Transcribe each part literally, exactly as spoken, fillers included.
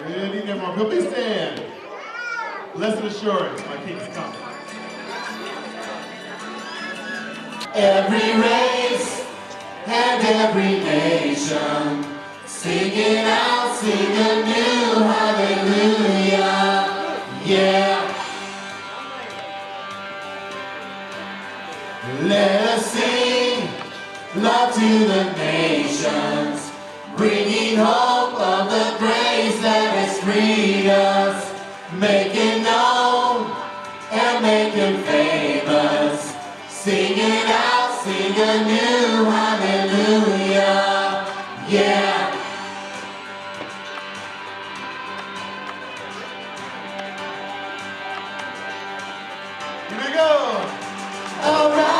Ready, everyone? Please stand. Blessed assurance, my king has come. Every race and every nation, sing it out, sing a new hallelujah. Yeah. Let us sing love to the nations, bringing hope of the grace that has freed us, making known and making famous. Sing it out, sing a new hallelujah. Yeah. Here we go. Arise,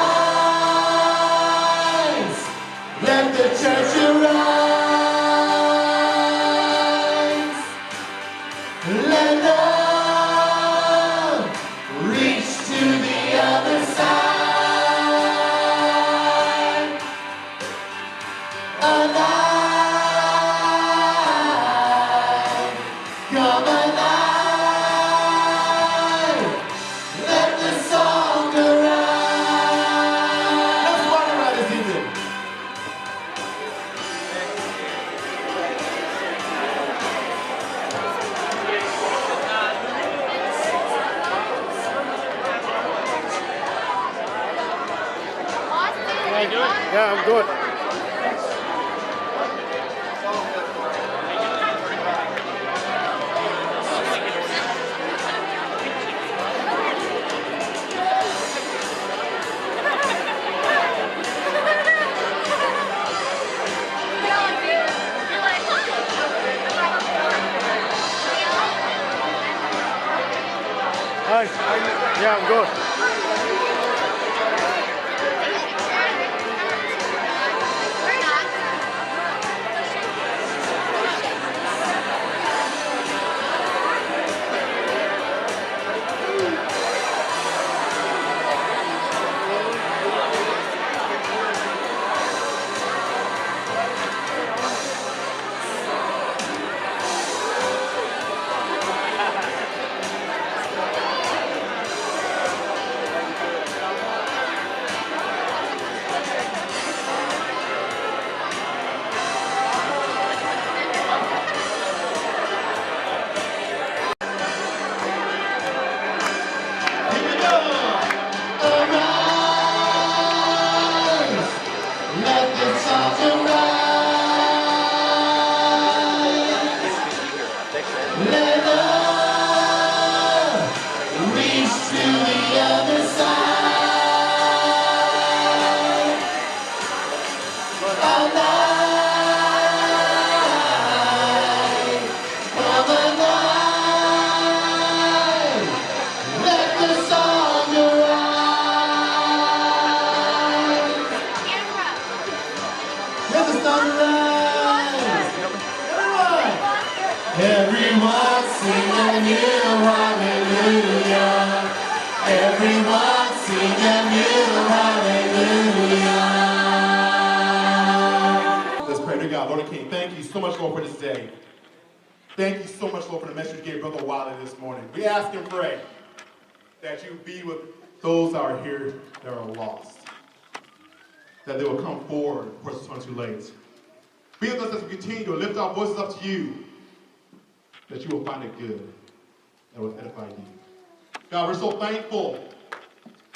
let the church arise. Let love reach to the other side. Alive, come alive. Let the song arise. Let's wonder about this evening. Can I do it? Yeah, I'm good. Hi. Yeah, I'm good. Here we go. Arise. Let the song arise. Let love reach to the other side. Alive, come alive. Let the song arise. Let the song arise. Everyone. Everyone sing a new hallelujah. Everyone sing a new hallelujah. Let's pray to God. Lord and King, thank you so much, Lord, for this day. Thank you so much, Lord, for the message you gave Brother Wiley this morning. We ask and pray that you be with those that are here that are lost, that they will come forward before it's too late. Be with us as we continue to lift our voices up to you, that you will find it good and will edify you. God, we're so thankful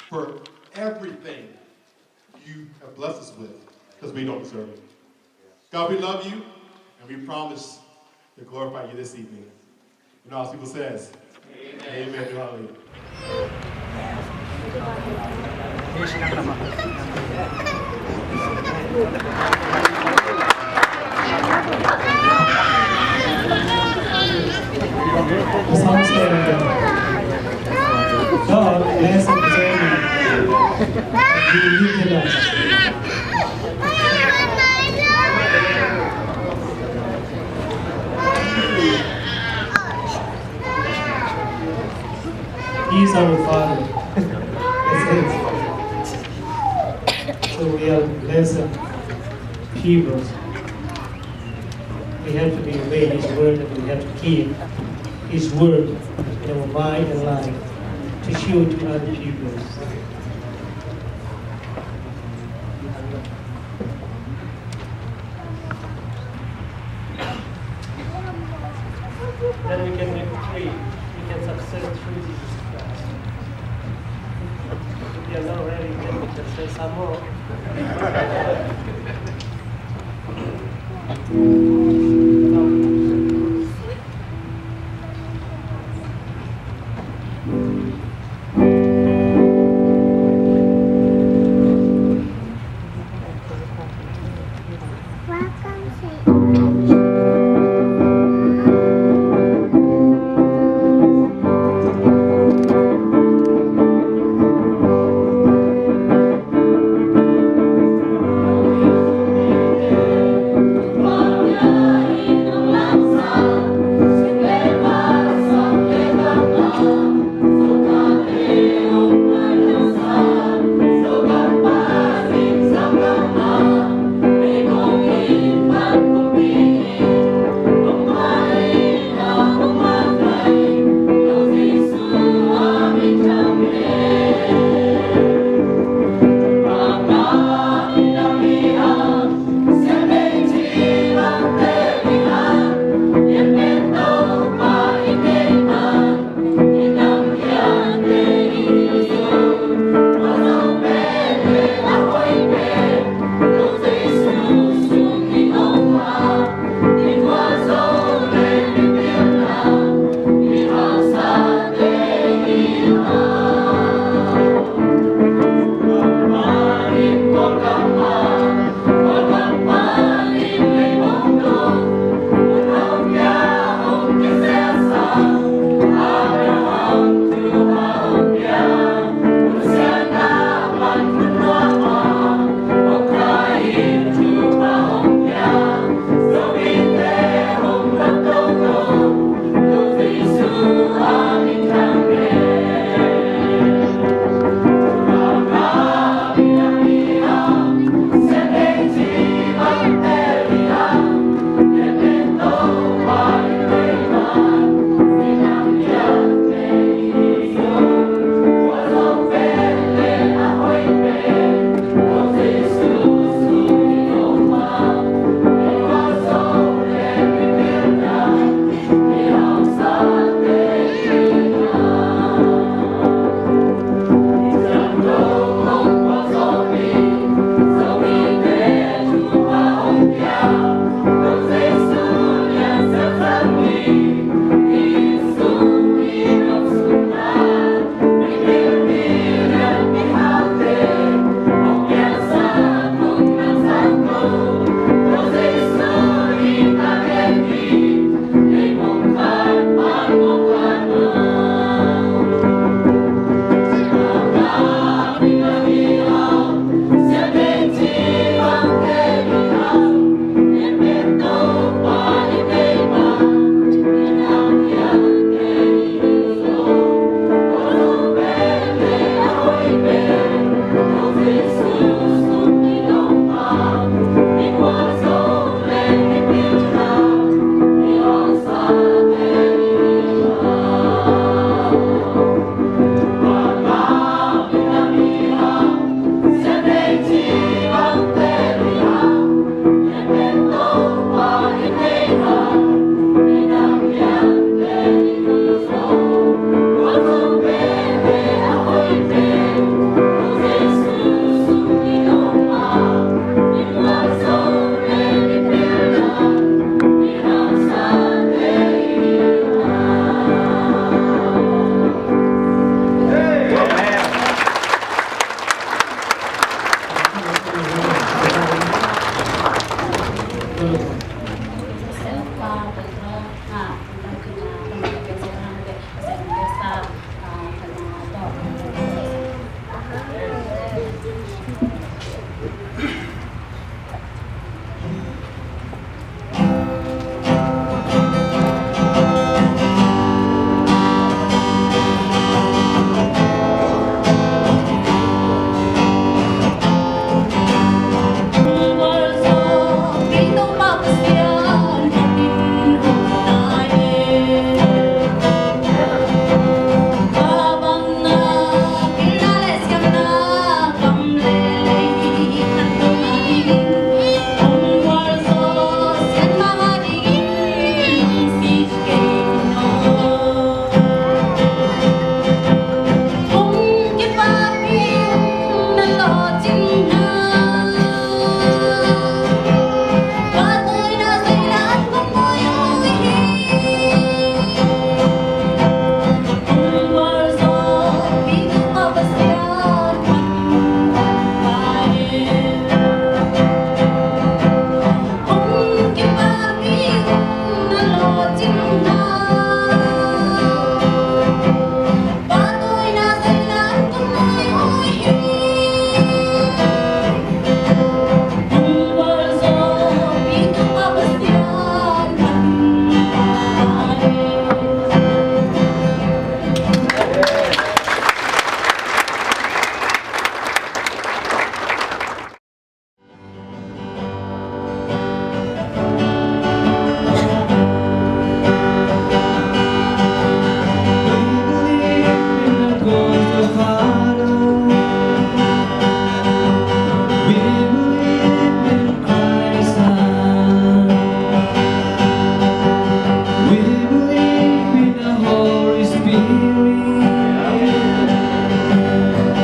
for everything you have blessed us with, because we don't deserve it. God, we love you, and we promise to glorify you this evening. And all people says, amen. Amen. Hallelujah. He's our Father. That's it. So we are blessed people. We have to be obey His word, and we have to keep His word in our mind and life to show to other people. Then we can make free. We can success through Jesus Christ. If you are not ready, then we can say some more.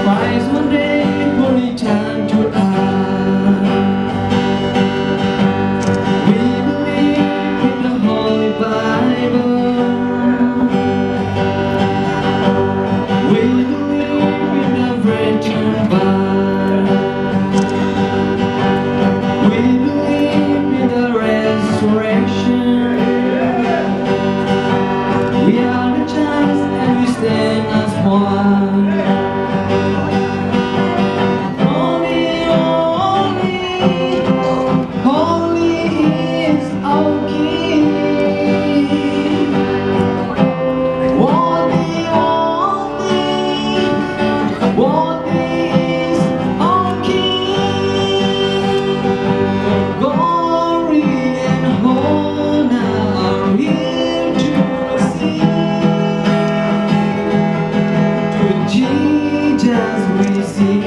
Christ one day will return to us. We believe in the Holy Bible. We believe in the virgin birth. We believe in the resurrection. We are the church and we stand as one. Holy, holy, holy is our King. Worthy, worthy, worthy is our King. Glory and honor are here to receive. To Jesus we sing,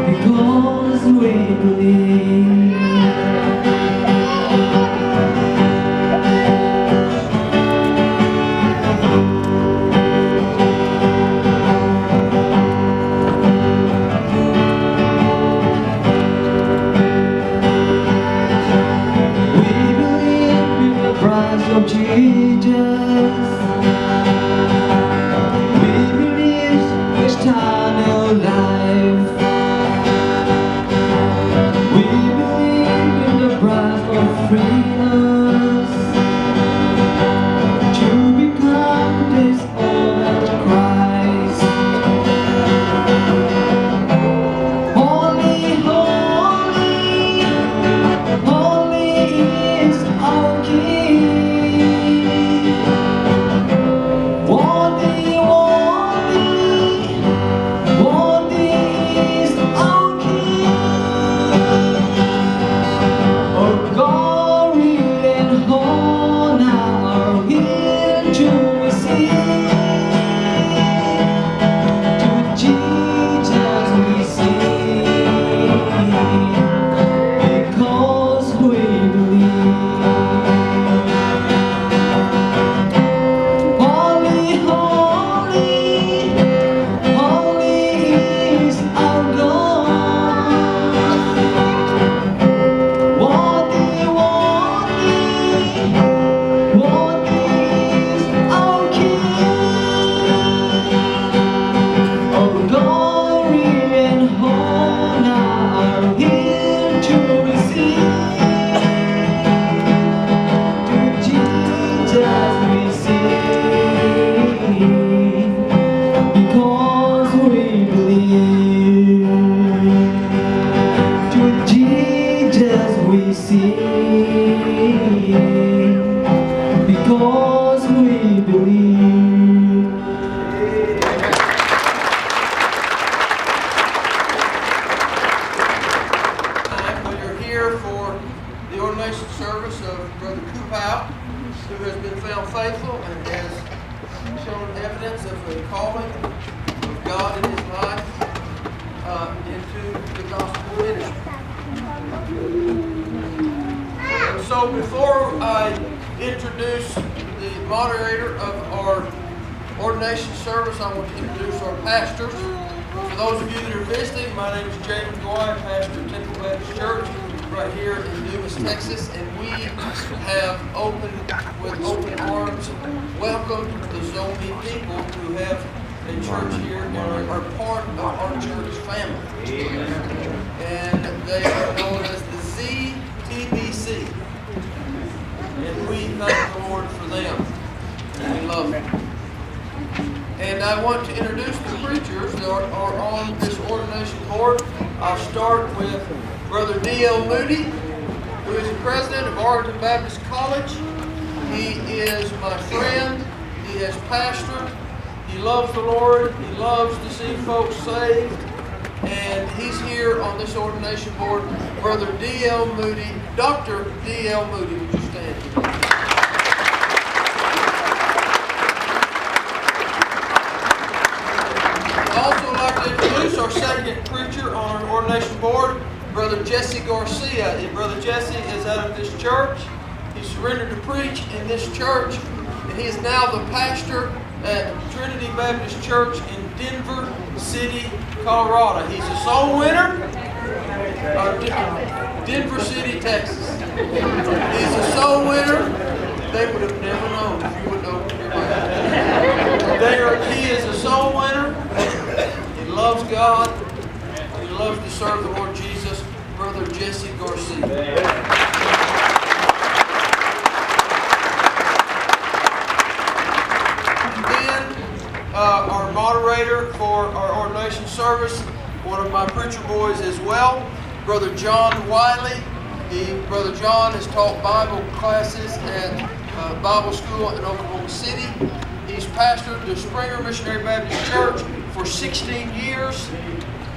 because we believe. We believe in the price of Jesus. We believe eternal life. We believe in the price of freedom to become this all of Christ. Holy, holy, holy is our King. Worthy, worthy, worthy is our King. All glory and honor are here to receive. To Jesus we sing, because we believe. Holy, holy, holy is our God. Worthy, worthy, worthy is our King. All glory and honor are here to receive. To Jesus we sing, because we believe. To Jesus we sing, because we believe. Time when you're here for the ordination service of Brother Kupau, who has been found faithful and has shown evidence of the calling of God in his life, uh, into the gospel ministry. And so before I introduce the moderator of our ordination service, I want to introduce our pastors. For those of you that are visiting, my name is James Dwight, pastor of Temple Baptist Church right here in Dumas, Texas, and we have opened with open arms welcome the Zomi people who have a church here and are, are part of our church family. And they are known as the Z T B C. And we thank the Lord for them. We love them. And I want to introduce the preachers that are, are on this ordination board. I'll start with Brother D L Moody, who is the president of Arlington Baptist College. He is my friend. He has pastored. He loves the Lord. He loves to see folks saved. And he's here on this ordination board. Brother D L Moody, Doctor D L Moody, would you stand? I'd also like to introduce our second preacher on our ordination board, Brother Jesse Garcia. And Brother Jesse is out of this church. He surrendered to preach in this church, and He is now the pastor at Trinity Baptist Church in Denver City, Colorado. He's a soul winner. Or De-, Denver City, Texas. He's a soul winner. They would have never known if you wouldn't open your mouth. They are, he is a soul winner. He loves God. He loves to serve the Lord Jesus. Brother Jesse Garcia. Then, uh, our moderator for our ordination service, one of my preacher boys as well, Brother John Wiley. He, Brother John has taught Bible classes at, uh, Bible school in Oklahoma City. He's pastored the Springer Missionary Baptist Church for sixteen years,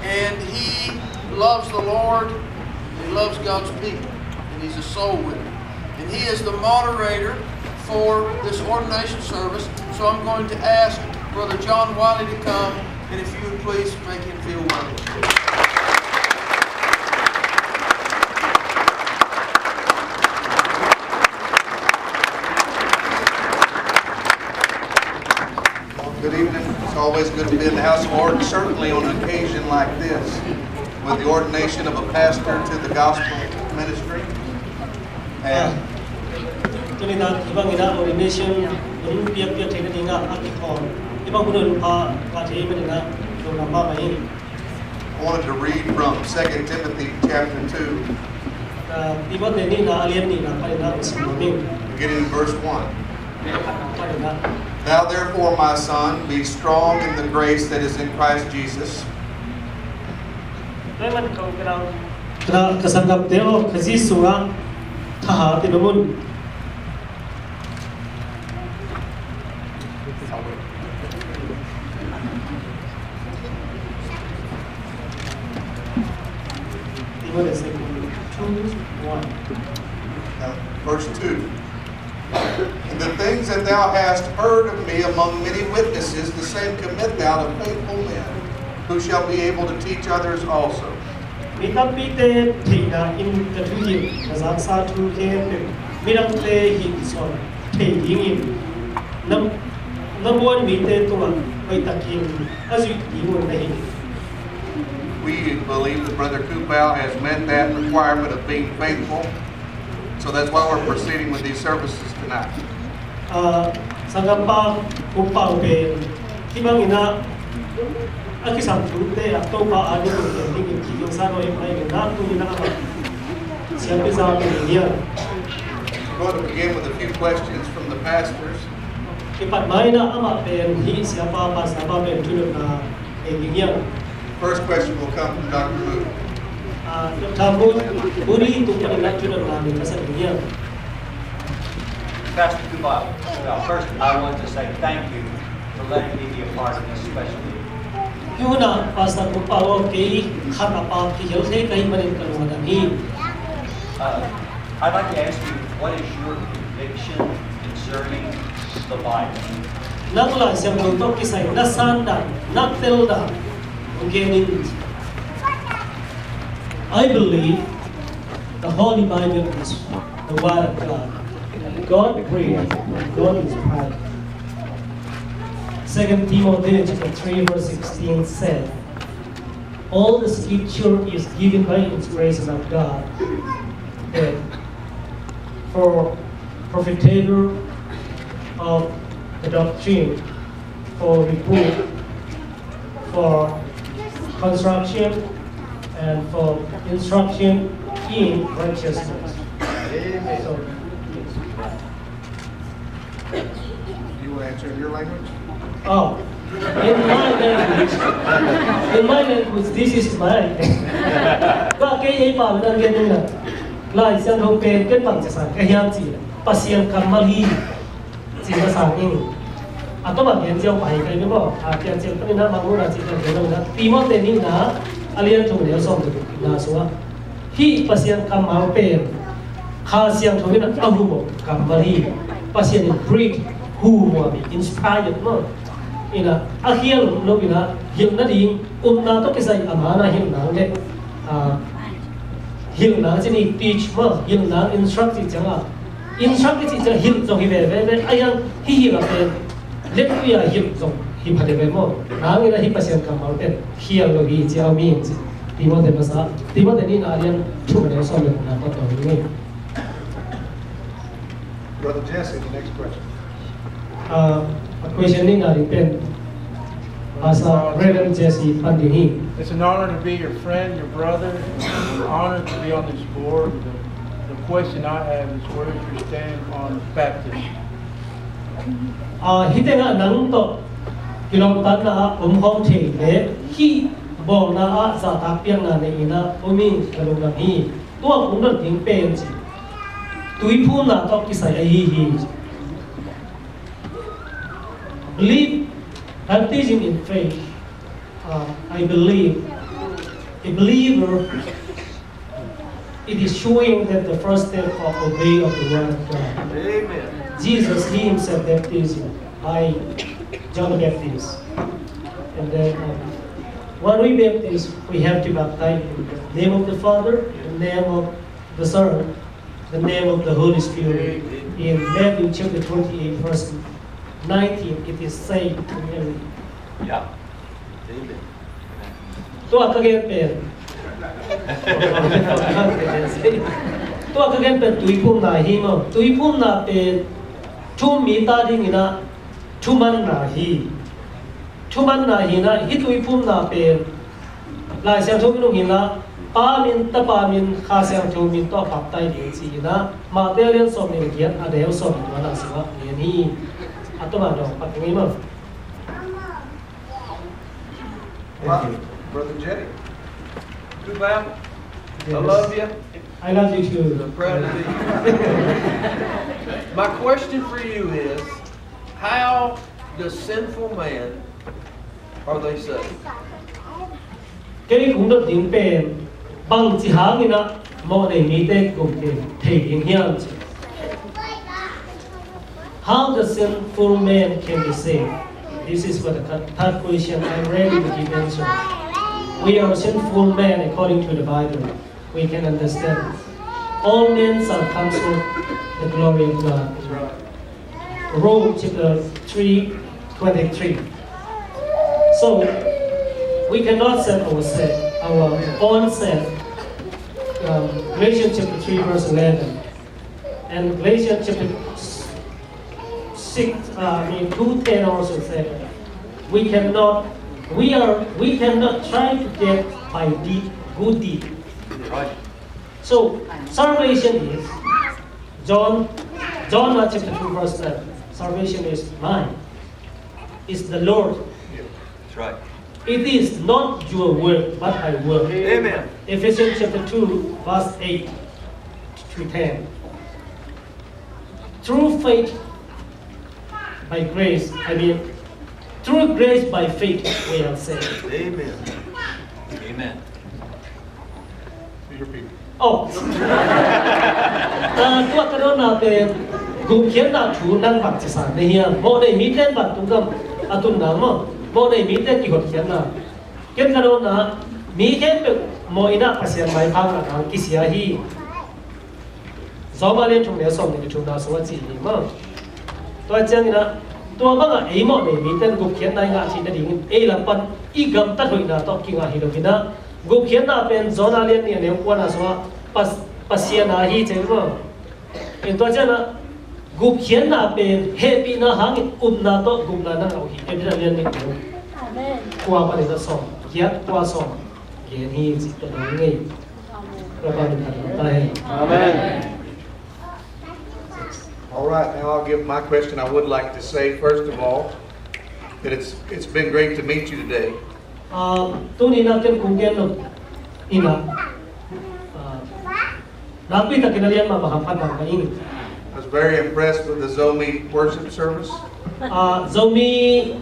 and he loves the Lord. He loves God's people, and he's a soul winner. And he is the moderator for this ordination service. So I'm going to ask Brother John Wiley to come, and if you would please make him feel welcome. Well, good evening. It's always good to be in the house of the Lord, certainly on an occasion like this, with the ordination of a pastor to the gospel ministry. And Tuni tak hibang ina ordination, mun piak piak thei na dinga a kikhawm. Hibang mun pha pha thei man ina lo lam ba mai. I wanted to read from Second Timothy chapter two. Timote nihna a lian nihna pan ina usim lo ming. Beginning in verse one. Pan ina. Thou therefore, my son, be strong in the grace that is in Christ Jesus. Tua man ko ka nau. Ka, ka sanggamte aw, Khazih sungah thahat in om un. Timote second, two, one. Now, verse two. And the things that thou hast heard of me among many witnesses, the same commit thou to faithful men, who shall be able to teach others also. Mi tampite theihna in ka thuhilh, ka zaksa thu khempeuh midangte hih sawn thei dingin na, na muan mite tungah hoihtakin a zuih ding un na hi. We believe that Brother Kupau has met that requirement of being faithful. So that's why we're proceeding with these services tonight. Ah, sanggampa Kumpau pen hibang ina a kisam thute a Topa a ding pen dingin kihilsa lo hi mai ina tu ina ama siampi za pen nia. We're going to begin with a few questions from the pastors. Kipat mai ina ama pen hi siapa pastor pa pen thudotna First question will come from Doctor Moody. Ah, Doctor Moody, Moody tung panin thudotna nei ka sa ding hi. Pastor Kumpau, well, first I want to say thank you for letting me be a part of this special event. Hih hunah Pastor Kumpau aw, kei khat a pa kihel thei ka hih manin ka lungdam hi. Uh, I'd like to ask you, what is your conviction concerning the Bible? Nang Lai Siangtho tawh kisai na sandan, na teldan hong gen in. I believe the Holy Bible is the Word of God. God breathed, God inspired. Second Timothy chapter three verse sixteen said, all the scripture is given by inspiration of God, and for profitable of the doctrine, for reproof, for correction, and for instruction in righteousness. Amen. So, you will answer in your language? Oh, in my language, in my language, this is mine. Ka kei ei pa nang gen na. Lai Siangtho pen ken bang ci sang ka hiam ci. Pasian kammal hi. Ci ka sang in. A tawh bang gen ciau pai kai ni maw. A pian ciau tawh ni na mang mu na ci ka gen na. Timote nihna a lian thum neu sawm na sungah hih Pasian kammal pen Kha Siangtho in a hum aw kammal hi. Pasian in breathe, hum aw, inspired maw. Ina a khial lo ina hilh nading upna tawh kisai a mana hilh nang le, ah, hilh nang cih ni teach maw, hilh nang instruct cih ciangah Instruct i cih ciang hilh zong hi veve ve, a hiang hih hilh a pen letkui a hilh zong hi phate ve maw. Nang ina hih Pasian kammal pen khial lo hi ci a om hi ci. Timothy masa, Timothy nihna a lian thum a neu sawm le thumna khat tawh hi. Brother Jesse, the next question. Uh, a question nihna ding pen Pastor Reverend Jesse pan ding hi. It's an honor to be your friend, your brother. It's an honor to be on this board. The, the question I have is, where is your stand on baptism? Ah, hih tengah nang tawh kilawmtatna ah om khawm thei le hih bawlna ah zahtak piakna nei in ah om hi ka lungdam hi. Tua kong dot ding pen ci, tuiphumna tawh kisai ahi hi. Believe baptism in faith. Uh, I believe a believer, it is showing that the first step of obey of the word of God. Amen. Jesus, he himself baptized by John the Baptist. And then, um, when we baptize, we have to baptize in the name of the Father, the name of the Son, the name of the Holy Spirit. Amen. In Matthew chapter twenty-eight, verse nineteen, it is said clearly. Yeah. Amen. Tua ka gen pen. Tua ka gen pen tuiphumna hi maw. Tuiphumna pen thu-um mi ta ding in ah thumanna hi. Thumanna hi in ah hih tuiphumna pen Lai Siangtho minung hi in ah Pa min, Tapa min, Kha Siangtho min tawh baptize ding ci in ah Matthai a lian sawm le giat a neu sawm le nihna sungah ngen hi. A tawm a dawng pak ngei maw. Wow, Brother Jerry. Goodbye. I love you. I love you too. I'm proud to be. My question for you is, how does sinful man are they saved? Kei kong dot ding pen bangci hangin ah mawhnei mite kikum thei ding hiam ci. How the sinful man can be saved? This is what the third question I'm ready to give answer. We are sinful men according to the Bible. We can understand. All men shall come short the glory of God. Rome chapter three twenty-three. So, we cannot save ourselves, our own self. Um, Galatians chapter three verse eleven. And Galatians chapter six, uh, I mean, two ten also said, we cannot, we are, we cannot try to get by deed, good deed. Right. So, salvation is, John, John chapter two verse ten, salvation is mine, is the Lord. That's right. It is not your work, but my work. Amen. Ephesians chapter two, verse eight to ten. Through faith, by grace, I mean, through grace by faith, we are saved. Amen. Amen. Oh. Ah, tua ka dawnna pen gupkhiatna thu nang bang ci sa na hiam? Mawhnei mite bang tungkam a tunna maw? Mawhnei mite kihotkhiatna. Ken ka dawnna mi khempeuh mawh in ah Pasian maipha ngah nang kisia hi. Rom a lian thum neu sawm le thumna sungah ci hi maw. Tua ciangin ah tua bangah ei mawhnei mite in gupkhiatna i ngah theih nadingin ei lam pan i gamtat hoihna tawh kingah hi lo in ah gupkhiatna pen John a lian nih a neu kuana sungah Pas-, Pasian a hi ci hi maw. In tua ciangin ah gupkhiatna pen hehpihna hangin upna tawh gupna na ngah uh hi. Hebrew a lian nih a neu kua panin ah sawm giat kua sawm gen hi ci tua dong ngei. Amen. All right, now I'll give my question. I would like to say, first of all, that it's, it's been great to meet you today. Ah, tuni na ken kong gen lo in ah, ah, nakpi takin a lian mahmah hamphat na ka ing. I was very impressed with the Zomi worship service. Ah, Zomi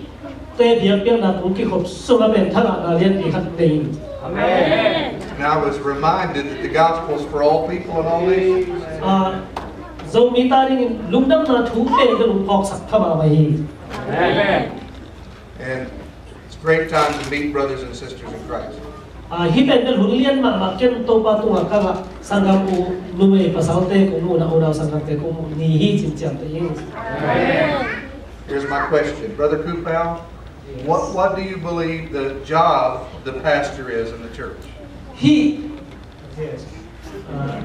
te biakpiakna kong kikhop sung a pen thalahna lianpi khat nei in. Amen. And I was reminded that the gospel is for all people and all nations. Ah, Zomi ta dingin lungdamna thu pen ka lungphawksak kha mahmah hi. Amen. And it's a great time to meet brothers and sisters in Christ. Ah, hih pen bel hun lian mahmah ken Topa tungah ka ngah sanggam uh numei pasalte kong muhna unau sanggamte kong muh ni hi cin ciamteh ing. Here's my question. Brother Kupau, what, what do you believe the job of the pastor is in the church? Hih, yes. Ah.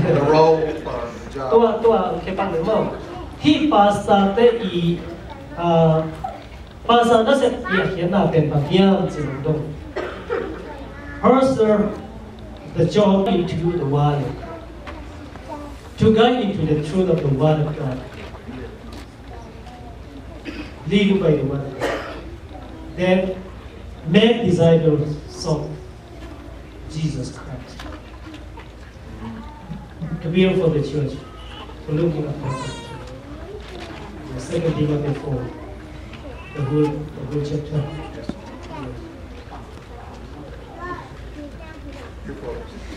The role or the job? Tua, tua, khe pak ni maw. Hih pastor te i, ah, Pastor nasep i a khiatna pen bang hiam cih dong. First, uh, the job into the word. To guide into the truth of the word of God. Lead you by the word of God. Then make disciples of Jesus Christ. To build for the church, to looking after the church. The Second Timothy four, the whole, the whole chapter.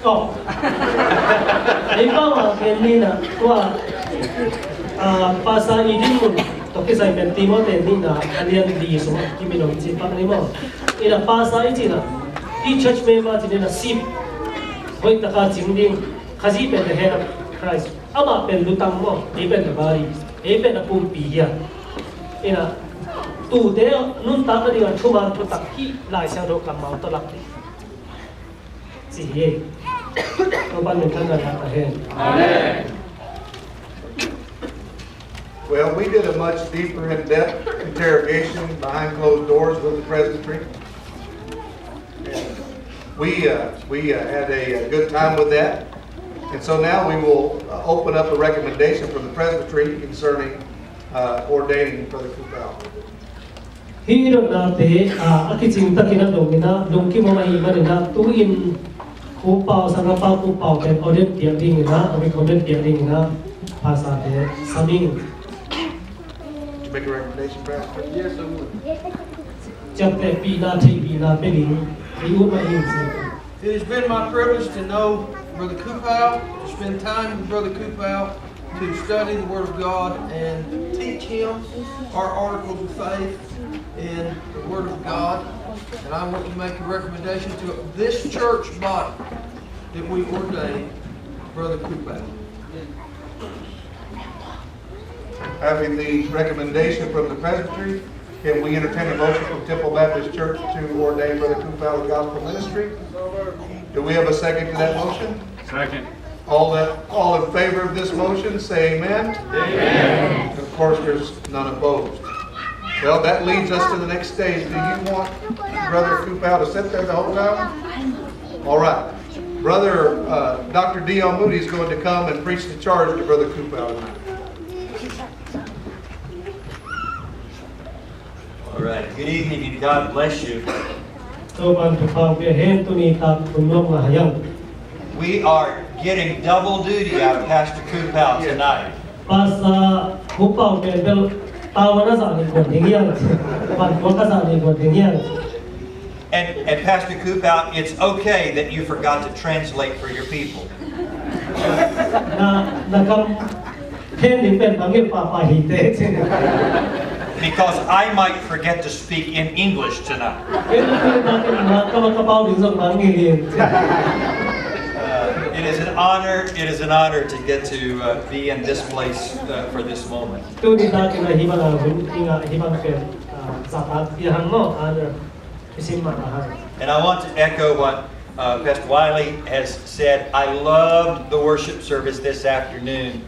Oh. Ei pa ma pen ni na, tua, ah, pastor i dinmun tawh kisai pen Timothy nihna a lian li sungah kimin om cih pak ni maw. Ina pastor i cihna, i church member cihna sip hoih taka cing ding. Khazih pen the head of Christ. Amah pen lutang maw, ei pen the body, ei pen a pumpi hi a. Ina, tute nuntak nading a thuman thutak hih Lai Siangtho kammal tawh lak ding. Ci hi. Topa'n minthanna ngah ta hen. Amen. Well, we did a much deeper, in-depth interrogation behind closed doors with the presbytery. And we, uh, we, uh, had a, a good time with that. And so now we will, uh, open up a recommendation from the presbytery concerning, uh, ordaining Brother Kupau. Hih i dotnate, ah, a kicing takin a dongin a, dong kimawh ahih manin a, tu-in Pu Pau, Sangapa Pu Pau pen ordain piak dingin a, recommend piak dingin a, pastor te sam ing. To make a recommendation, Pastor? Yes, I would. Ciaptehpihna, theihpihna pia ding, i ut mah ing ci. It has been my privilege to know Brother Kupau, to spend time with Brother Kupau, to study the Word of God and teach him our articles of faith in the Word of God. And I want to make a recommendation to this church body that we ordain Brother Kupau. Having the recommendation from the presbytery, can we entertain a motion from Temple Baptist Church to ordain Brother Kupau in gospel ministry? Do we have a second to that motion? Second. All that, all in favor of this motion, say amen. Amen. Of course, there's none opposed. Well, that leads us to the next stage. Do you want Brother Kupau to sit there the whole time? All right. Brother, uh, Doctor D L Moody is going to come and preach the charge to Brother Kupau tonight. All right. Good evening and God bless you. Topa'n thupha pia hen, tuni tak hun nuam ngah hiam. We are getting double duty out of Pastor Kupau tonight. Pastor Kupau pen bel tavuan a zah nih guan ding hiam. Vankuang a zah nih guan ding hiam. And, and Pastor Kupau, it's okay that you forgot to translate for your people. Na, na kam hen ding pen bang hi, papa hi te cin. Because I might forget to speak in English tonight. Ken tu ni takin na kam a ka pau ding zong bang hi hi. Uh, it is an honor, it is an honor to get to, uh, be in this place, uh, for this moment. Tu ni takin a hih bang a hun i ngah hih bang pen, uh, zahtak pia hang maw, honor. And I want to echo what, uh, Pastor Wiley has said. I loved the worship service this afternoon,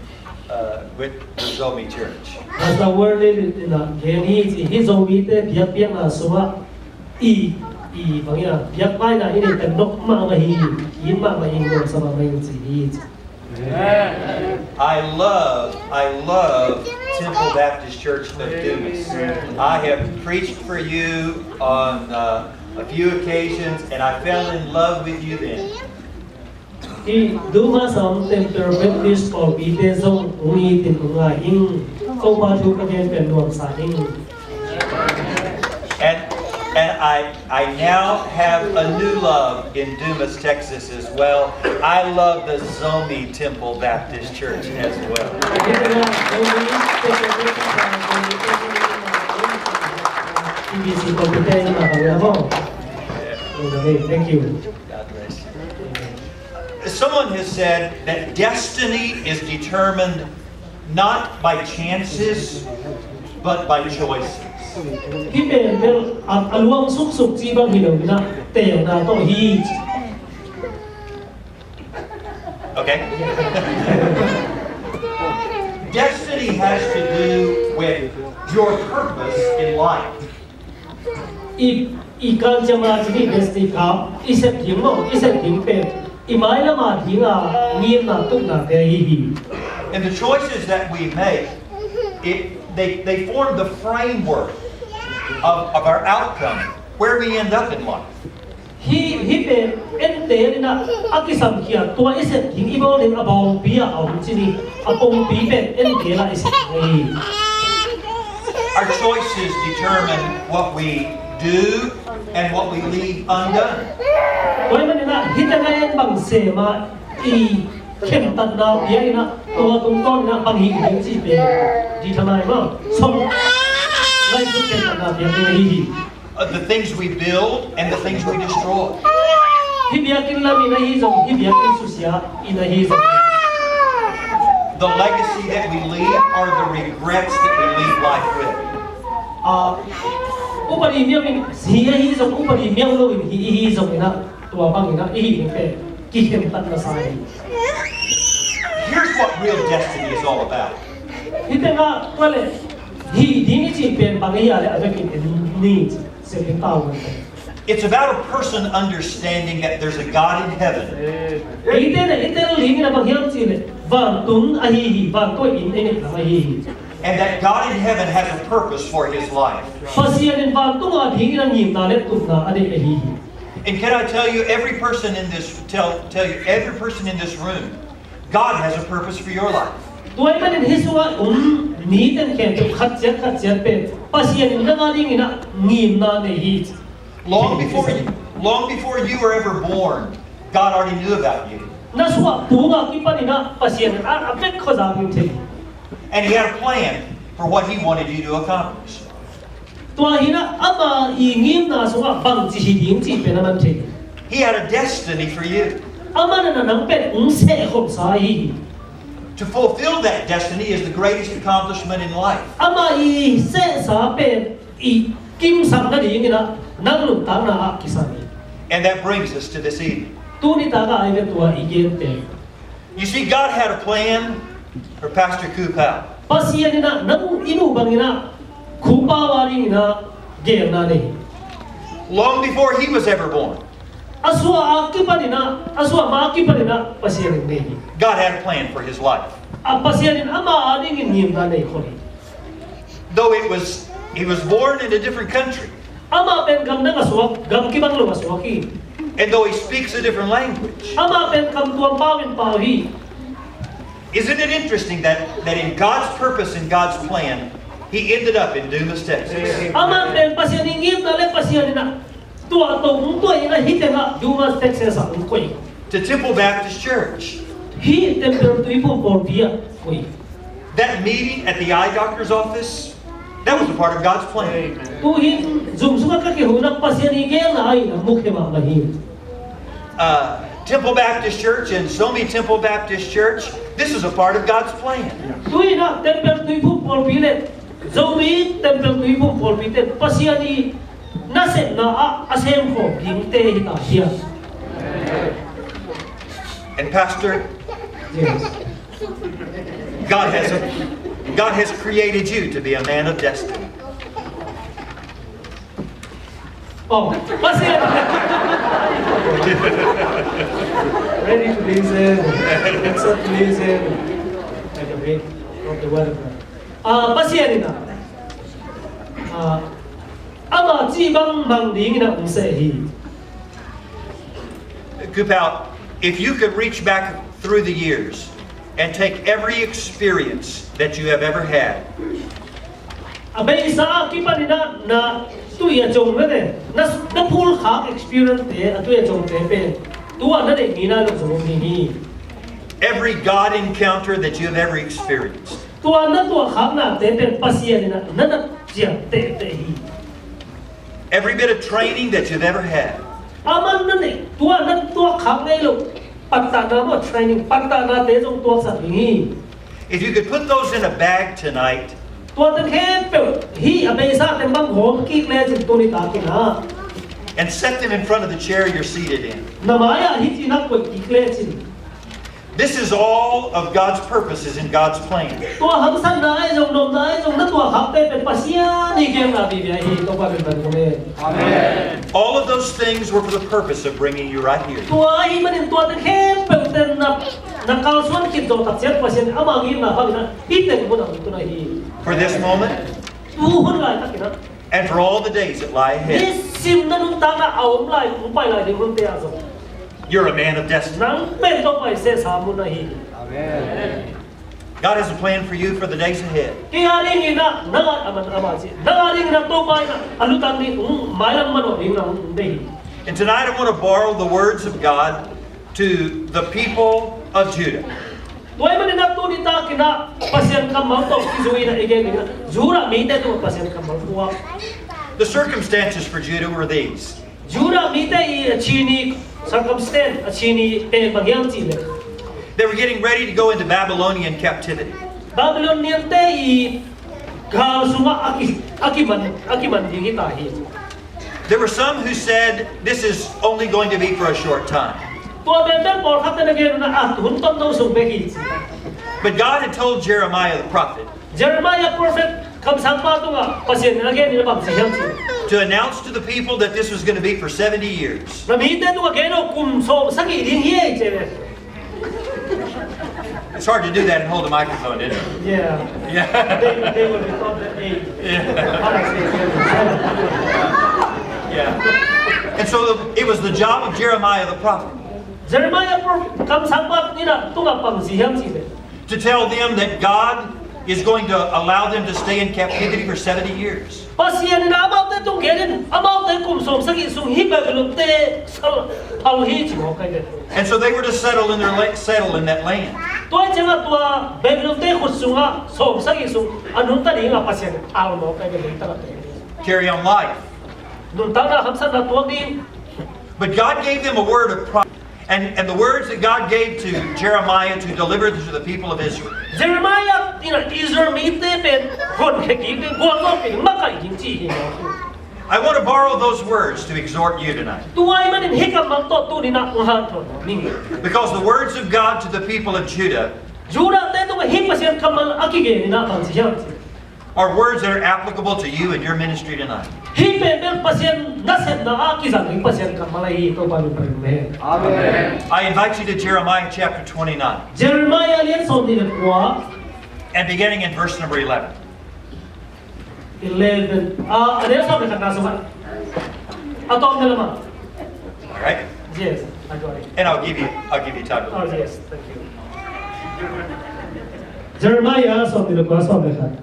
uh, with the Zomi Church. Pastor Wiley in a gen hi ci, hih Zomite biakpiakna sungah i, i bang hiam, biakpaina i neih pen nok mahmah hi, i it mahmah hi, nuamsa mahmah hi ci hi ci. I love, I love Temple Baptist Church of Dumas. I have preached for you on, uh, a few occasions, and I fell in love with you then. Hih Dumas a om Temple Baptist pawlpite zong hong it in hong ngai ing. Topa thu ka gen pen nuamsa ing. And, and I, I now have a new love in Dumas, Texas as well. I love the Zomi Temple Baptist Church as well. Thank you. God bless you. Someone has said that destiny is determined not by chances, but by choices. Hih pen bel a, a luang suksuk ci bang hi lo in ah, teelna tawh hi. Okay? Destiny has to do with your purpose in life. I, i kal ciang a cih destiny kha, i sep ding maw, i sep ding pen i mailam a ding a ngimna, tupnate ahi hi. And the choices that we make, it, they, they form the framework of, of our outcome, where we end up in life. Hih, hih pen en teelin ah a kisamkhia, tua i sep ding, i bawl ding a bawngpi ah a om cih hi. A pongpi pen en teel ah i sep ding ahi. Our choices determine what we do and what we leave undone. Tua ahih manin ah hih teng ah en bang sem ah i khentatna pia in ah, tua tungtawn in ah bang hih ding cih pen determine maw, song, ngaihsut khentatna pia ding ahi hi. Uh, the things we build and the things we destroy. Hih biakinn lam in ahi zong, hih biakinn susia in ahi zong. The legacy that we leave are the regrets that we leave life with. Ah, upadi miau in hi ahi zong, upadi miau lo in hi, hi zong in ah, tua bang in ah i hih ding pen kikhentatna sa hi. Here's what real destiny is all about. Hih teng ah, tua leh hih ding i cih pen bang hi a leh a vekin en ni. It's about a person understanding that there's a God in heaven. Eite in ah i tel ding in ah bang hiam cih leh vantung ahi hi, vantung in ei neih lam ahi hi. And that God in heaven has a purpose for his life. Pasian in vantung a ding in ah ngimna le tupna a nei ahi hi. And can I tell you, every person in this, tell, tell you, every person in this room, God has a purpose for your life. Tua ahih manin hih sungah um mite khempeuh khat ciat khat ciat pen Pasian in nang a ding in ah ngimna nei hi. Long before you, long before you were ever born, God already knew about you. Na suah tung a kipan in ah Pasian in a, a vek khuazak in thei. And he had a plan for what he wanted you to accomplish. Tua hi in ah ama i ngimna sungah bangci hi ding cih pen a man thei. He had a destiny for you. Aman in ah nang pen hong sehkhopsa ahi hi. To fulfill that destiny is the greatest accomplishment in life. Ama i sehsa pen i kimsak nading in ah nang nuntakna ah kisam hi. And that brings us to this evening. Tuni tak ah ai ve tua i gen pen. You see, God had a plan for Pastor Ku Pao. Pasian in ah nang i nu bang in ah Ku Pao a ding in ah gelna nei. Long before he was ever born. A suah a kipan in ah, a suah ma a kipan in ah Pasian in nei hi. God had a plan for his life. A Pasian in ama a ding in ngimna nei khol hi. Though it was, he was born in a different country. Amah pen gam dang a suak, gam kibang lo a suak hi. And though he speaks a different language. Amah pen gam tuam pau in pau hi. Isn't it interesting that, that in God's purpose and God's plan, he ended up in Dumas, Texas? Amah pen Pasian i ngimna le Pasian in ah tua tawh tua in ah hih teng ah Dumas, Texas ah hong koih. To Temple Baptist Church. Hih Temple Tuiphum Pawlpi ah koih. That meeting at the eye doctor's office, that was a part of God's plan. Tu in zum sungah ka kihona Pasian i gelna ahi na mukhia mahmah hi. Uh, Temple Baptist Church and Zomi Temple Baptist Church, this is a part of God's plan. Tu in ah Temple Tuiphum Pawlpi le Zomi Temple Tuiphum Pawlpi te Pasian i nasepna ah a semkhawm dingte hi ta hiam? And Pastor, yes. God has a, God has created you to be a man of destiny. Oh, Pasian. Ready to listen. Accept to listen. Like a bit of the word of God. Ah, Pasian in ah, ah, ama cih bang mang ding in ah hong seh hi. Ku Pau, if you could reach back through the years and take every experience that you have ever had. A beisa a kipan in ah na tui a cong le na, na phulkhak experience te, a tui a cong te pen tua na deih mi nai lo zong om ding hi. Every God encounter that you have ever experienced. Tua na tuahkhaknate pen Pasian in ah na na ciam tehteh hi. Every bit of training that you've ever had. Aman na neih, tua na tuak khak ngei lo. Pattahna maw, training, pattahnate zong tuaksak ding hi. If you could put those in a bag tonight Tuate khempeuh hih a beisa teng bang hawm kik lecin tuni takin ah and set them in front of the chair you're seated in. Na mai-ah hih ci-in ah koih kik lecin. This is all of God's purposes in God's plan. Tua haksatna ahi zong, nopna ahi zong, na tuak khakte pen Pasian i genna vive ahi, Topa min pan ko hen. Amen. All of those things were for the purpose of bringing you right here. Tua ahih manin tuate khempeuh ten na, na kalsuan khit zawh tak ciang Pasian ama genna bangin ah hih teng mun ah hong tun ahi. For this moment, tu hun laitakin ah and for all the days that lie ahead. Nisim na nuntakna a om lai, hong pai lai ding hunte ah zong. You're a man of destiny. Nang pen Topa i sehsa mun ahi. Amen. God has a plan for you for the days ahead. Kei a dingin ah, nang a, aman ama ci. Nang a dingin ah Topa in ah a lutang ding, hong mailam manawh ding nang hong deih hi. And tonight I want to borrow the words of God to the people of Judah. Tua ahih manin ah tuni takin ah Pasian kammal tawh kizui-in ah i gen ding ah, Judah mite tungah Pasian kammal phuak. The circumstances for Judah were these. Judah mite i a cini circumstance, a cini pen bang hiam cih leh, they were getting ready to go into Babylonian captivity. Babylonian-te i gal sungah a ki, a kiman, a kiman ding hi ta hi. There were some who said, "This is only going to be for a short time." Tua pen pen pawlkhatte na gen un ah, a hun tomno sung bek hi ci. But God had told Jeremiah the prophet Jeremiah prophet kamsangpa tungah Pasian in a gen in a bang ci hiam cih leh, to announce to the people that this was going to be for seventy years. Na mite tungah gen aw, kum sawm sagih ding hi ei ci ve. It's hard to do that and hold a microphone, isn't it? Yeah. Yeah. They, they will be called the eight. Yeah. How do I say it? Yeah. And so the, it was the job of Jeremiah the prophet Jeremiah prophet kamsangpa in ah tungah bang ci hiam cih leh, to tell them that God is going to allow them to stay in captivity for seventy years. Pasian in amaute tung gen in, amaute kum sawm sagih sung hih Babylon-te sal, sal hi ci mawk ahi ve. And so they were to settle in their la-, settle in that land. Tua ciangah tua Babylon-te khut sungah sawm sagih sung a nungta dingah Pasian in al mawk ahi ve, leitang ah te. Carry on life. Nuntakna haksatna tuak ding. But God gave them a word of promise. And, and the words that God gave to Jeremiah to deliver to the people of Israel. Jeremiah in ah Israel mite pen honkhia kik ding, gualzawhpih ding, makaih ding ci hi mawk hi. I want to borrow those words to exhort you tonight. Tua ahih manin hih kammal tawh tuni-in ah hong hanthawn nuam ing. Because the words of God to the people of Judah Judah-te tungah hih Pasian kammal a kigen in ah bang ci hiam cih leh, are words that are applicable to you and your ministry tonight. Hih pen bel Pasian nasepna ah kizang ding Pasian kammal ahi, Topa min pan ko hen. Amen. I invite you to Jeremiah chapter twenty-nine. Jeremiah lian sawmnih le kua. And beginning in verse number eleven. Eleven. Ah, a lian sawm le khatna sungah. A tawpna lamah. All right. Yes, I got it. And I'll give you, I'll give you time to look. Oh, yes, thank you. Jeremiah sawmnih le kua, sawm le khat.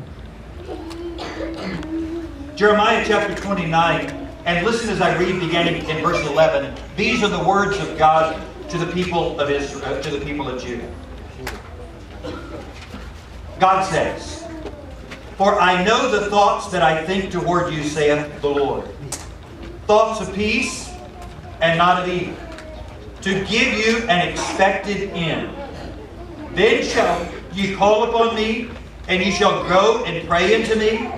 Jeremiah chapter twenty-nine, and listen as I read beginning in verse eleven. These are the words of God to the people of Israel, to the people of Judah. God says, "For I know the thoughts that I think toward you, saith the Lord, thoughts of peace and not of evil, to give you an expected end. Then shall ye call upon me, and ye shall go and pray unto me,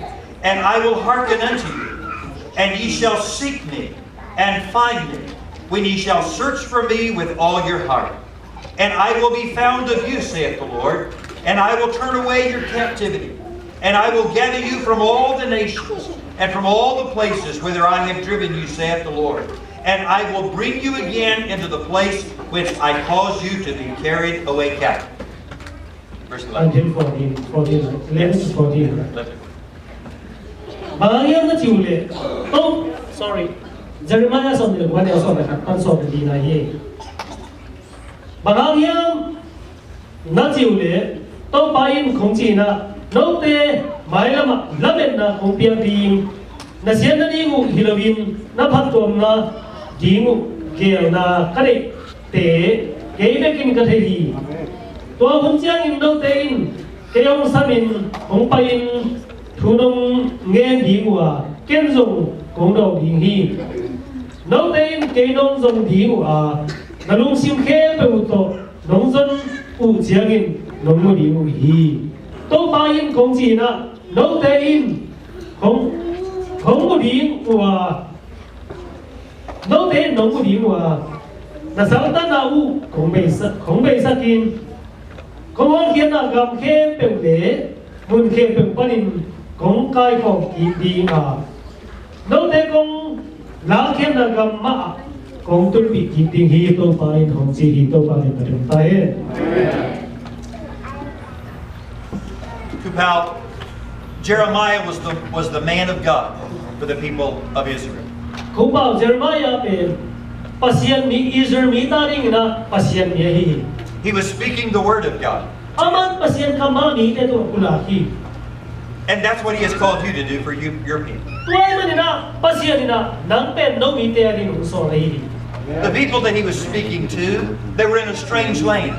and I will hearken unto you. And ye shall seek me, and find me, when ye shall search for me with all your heart. And I will be found of you, saith the Lord, and I will turn away your captivity. And I will gather you from all the nations and from all the places whither I have driven you, saith the Lord. And I will bring you again into the place whence I caused you to be carried away captive." Verse eleven. Until fourteen, fourteen, eleven to fourteen. Eleven. Bang hang hiam na ci uh leh, oh, sorry. Jeremiah sawmnih le kua, sawm le khat pan sawm le lina hi. Bang hang hiam na ci uh leh, Topa in kong ci-in ah, note mailamah lametna kong piak ding, na siatna ding uh hi loin na phattuamna ding uh geelna ka neihte kei bekin ka thei hi. Tua hun ciangin note in kei hong samin hong pai-in thu nong ngen ding uh a, ken zong kong dawng ding hi. Note in kei nong zong ding uh a, na lungsim khempeuh uh tawh nong zon uh ciangin nong mu ding uh hi. Topa in kong ci in ah, note in kong, kong mu ding uh a, note in nong mu ding uh a, na saltanna uh kong beisak, kong beisak in, kong hawlkhiatna gam khempeuh le mun khempeuh panin kong kaikhawm kik ding a, note kong lakhiatna gam mah ah kong tunpih kik ding hi, Topa in hong ci hi. Topa min a dum ta hen. Kupau, Jeremiah was the, was the man of God for the people of Israel. Kupau Jeremiah pen Pasian mi, Israel mi ta dingin ah Pasian mi ahi hi. He was speaking the word of God. Aman Pasian kammal mite tungah pulak hi. And that's what he has called you to do for you, your people. Tua ahih manin ah Pasian in ah nang pen no mite adingin hong sawl ahi hi. The people that he was speaking to, they were in a strange land.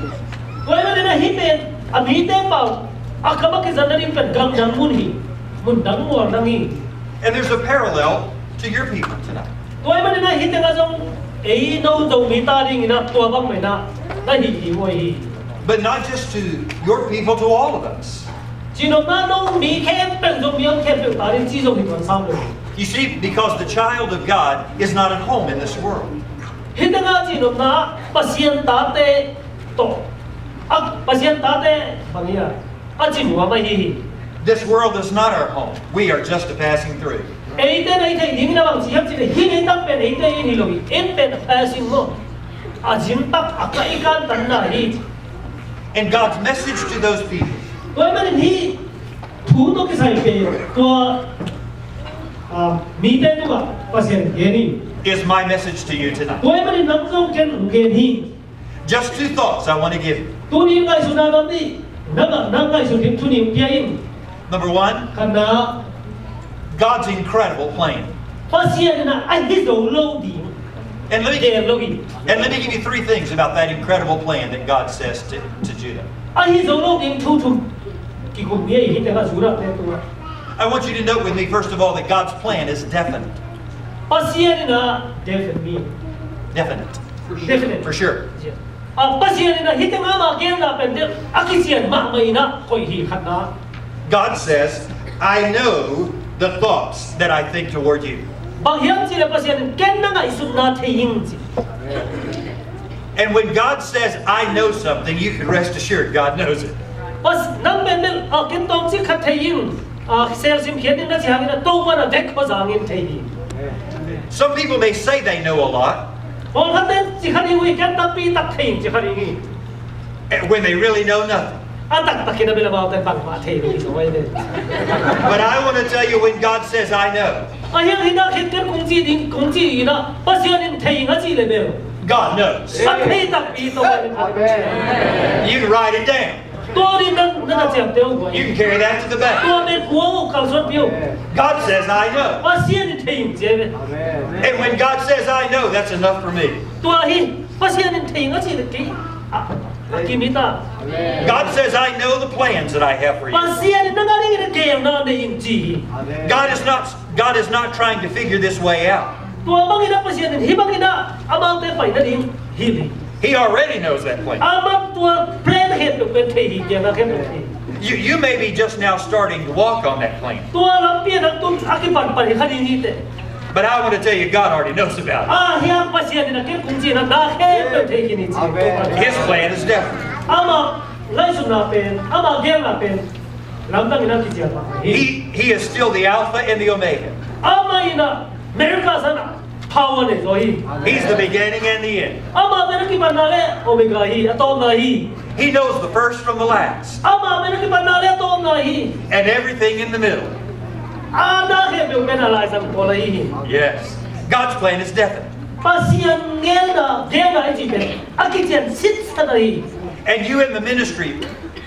Tua ahih manin ah hih pen a mite pau a kam a kizatna ding pen gamdang mun hi, mundang mualdang hi. And there's a parallel to your people tonight. Tua ahih manin ah hih tengah zong ei no Zomi ta dingin ah tua bang mah in ah na hih hi uh hi. But not just to your people, to all of us. Cihnopna no mi khempeuh, Zomi om khempeuh ta ding ci zong hi tuan sam lo. You see, because the child of God is not at home in this world. Hih tengah cihnopna Pasian tate tawh, a, Pasian tate bang hi a, a ci nuam ahi hi. This world is not our home. We are just a passing through. Eite na i theih dingin a bang ci hiam cih leh hih leitak pen eite inn hi lo hi. Inn pen a passing maw, a zin tak a kai kantanna hi. And God's message to those people Tua ahih manin hih thu tawh kisai pen tua, ah, mite tungah Pasian gen hi. Is my message to you tonight. Tua ahih manin nang zong ken hong gen hi. Just two thoughts I want to give you. Tuni ngaihsutna lam nih, nang, nang ngaihsut ding thu nih pia in. Number one, Khatna, God's incredible plan. Pasian in a hi zo lo ding. And let me, Gen lo hi. And let me give you three things about that incredible plan that God says to, to Judah. A hi zo lo ding thu thum kikum hi ei hih tengah Judah te tungah. I want you to note with me, first of all, that God's plan is definite. Pasian in a definite. Definite. Definite. For sure. Yeah. A, Pasian in a hih tengah ama genna pen deuh a kician mahmah in a koih hi. Khatna, God says, "I know the thoughts that I think toward you." Bang hiam cih leh Pasian in ken na ngaihsutna thei ing ci. And when God says, "I know something," you can rest assured God knows it. Pas, nang pen bel, a, ken tawmcik khat thei ing, a, selsim khiat ing na cih hangin a, Topa in a vek khuazangin thei hi. Some people may say they know a lot. Pawlkhatte ci kha ding uh hi, ken tampi tak thei ing ci kha ding hi. And when they really know nothing. A taktakin a bel amaute bangmah thei lo hi zaw hi ve. But I want to tell you, when God says, "I know," A hiang hi na khit ken kong ci ding, kong ci hi na, Pasian in thei ing a cih leh bel God knows. A thei takpi Topa in. Amen. You can write it down. Tua ding nang, nang na ciamteh uh. You can carry that to the bank. Tua pen kua uh kalsuan pih uh. God says, "I know." Pasian in thei ing ci hi ve. And when God says, "I know," that's enough for me. Tua hi, Pasian in thei ing a cih leh kei a, a kim hi ta. God says, "I know the plans that I have for you." Pasian in nang a dingin a gelna nei ing ci hi. God is not, God is not trying to figure this way out. Tua bangin a Pasian in hih bangin a amaute pai nading hilh hi. He already knows that plan. Amah tua plan khempeuh pen thei hi, gelna khempeuh thei hi. You, you may be just now starting to walk on that plan. Tua lampi ah nang tun a kipanpan hi kha ding hi teh. But I want to tell you, God already knows about it. A hiang Pasian in a ken kong ci na, na khempeuh thei khin hi ci. Amen. His plan is different. Ama ngaihsutna pen, ama gelna pen lamdang in a kician mah hi. He, he is still the Alpha and the Omega. Amah in a America san a power nei zaw hi. He's the beginning and the end. Amah pen a kipanna le Omega hi, a tawpna hi. He knows the first from the last. Amah pen a kipanna le a tawpna hi. And everything in the middle. A na khempeuh pen a laizang pawl ahi hi. Yes. God's plan is definite. Pasian gelna, gelna i cih pen a kician sitset ahi. And you in the ministry,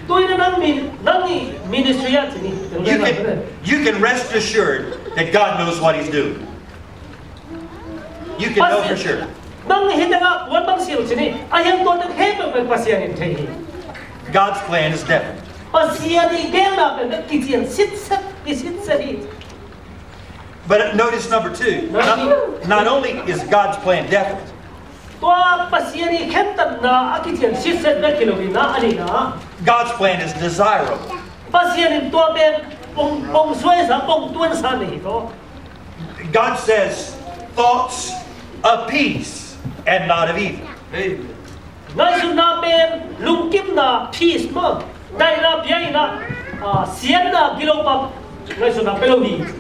Tu-in nang min-, nang i ministry ah ci ni. You can, you can rest assured that God knows what he's doing. You can know for sure. Pasian, nang hih tengah kuan bang si lo ci ni. A hiang tua teng khempeuh pen Pasian in thei hi. God's plan is definite. Pasian i gelna pen kician sitset, kisitset hi. But notice number two. Not, not only is God's plan definite, tua Pasian i khentatna a kician sitset bek hi lo in a, a nihna, God's plan is desirable. Pasian in tua pen pong, pong suaisa, pong tuansa nei hi tawh. God says, "Thoughts of peace and not of evil." Ngaihsutna pen lungkimna, peace maw, daihna pia in a, ah, siatna, gilo pah ngaihsutna pia lo hi.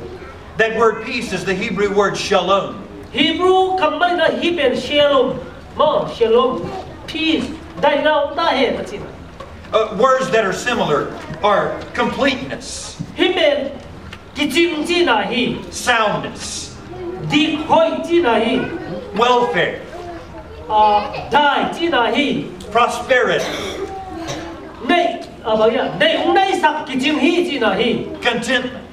That word peace is the Hebrew word shalom. Hebrew kammal in a hih pen shalom maw, shalom, peace, daihna om ta hen a cihna. Uh, words that are similar are completeness, hih pen kicing cihna hi. Soundness, dik hoih cihna hi. Welfare, ah, dai cihna hi. Prosperity, nei, ah, bang hiam, nei, hong neisak kicing hi cihna hi. Contentment,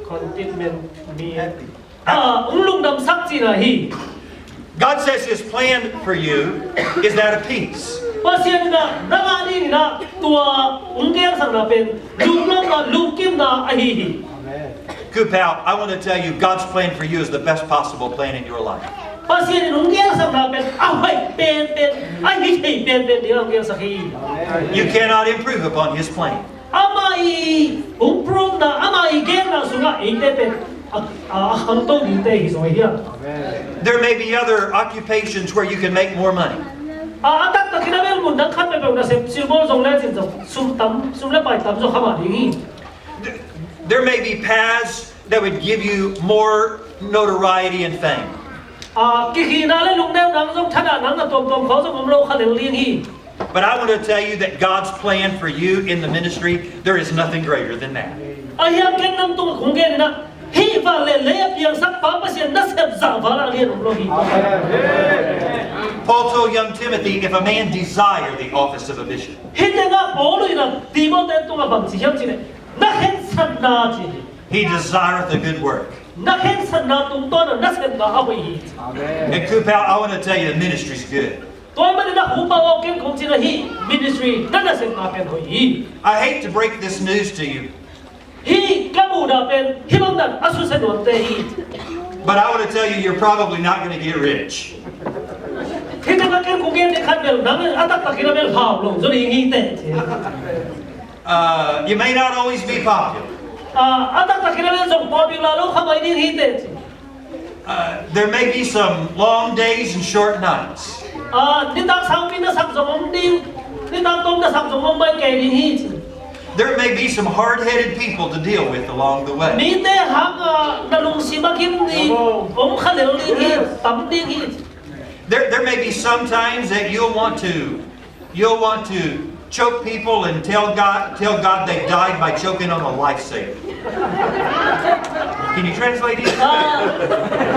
contentment mean, ah, hong lungdamsak cihna hi. God says his plan for you is that of peace. Pasian in a nang a ding in a tua hong gelsakna pen lungnopna, lungkimna ahi hi. Kupau, I want to tell you, God's plan for you is the best possible plan in your life. Pasian in hong gelsakna pen a hoih penpen, a hi thei penpen ding a hong gelsak hi. You cannot improve upon his plan. Ama i hong provena, ama i gelna sungah eite pen a, a, a khangto dingte hi zaw hi a. There may be other occupations where you can make more money. A, a taktak in a bel mun dang khat peuhpeuh nasep silbawl zong lecin zong sum tam, sum le pai tam zaw kha mah ding hi. There may be paths that would give you more notoriety and fame. A, kikhihna le lungneuna zong, thadah nang na tuamtuam khawng zong om lo kha lel ding hi. But I want to tell you that God's plan for you in the ministry, there is nothing greater than that. Ahi hang ken nang tungah kong gen in a, hih van le lei a piangsak pa Pasian nasep zah val a lian om lo hi. Paul told young Timothy, "If a man desire the office of a bishop." Hih tengah Paul in a Timothy tungah bang ci hiam cih leh, na khensatna ci hi. "He desireth a good work." Na khensatna tungtawn a nasepna a hoih hi. And Kupau, I want to tell you, the ministry's good. Tua ahih manin a Kupau aw, ken kong cih na hih ministry na nasepna pen hoih hi. I hate to break this news to you. Hih ka muhna pen hih bang dan a susia nuamte hi. But I want to tell you, you're probably not going to get rich. Hih tengah ken kong gen ding khat bel, nang a taktak in a bel hau lo zaw ding hi teh. Uh, you may not always be popular. Ah, a taktak in a bel zong popular lo kha mai ding hi teh. Uh, there may be some long days and short nights. Ah, nitak sangpi na sak zong om ding, nitak tom na sak zong om mai kei ding hi. There may be some hard-headed people to deal with along the way. Mite hang, ah, na lungsim a kim ding om kha lel ding hi, tam ding hi. There, there may be some times that you'll want to, you'll want to choke people and tell God, tell God they died by choking on a lifesaver. Can you translate it? Ah,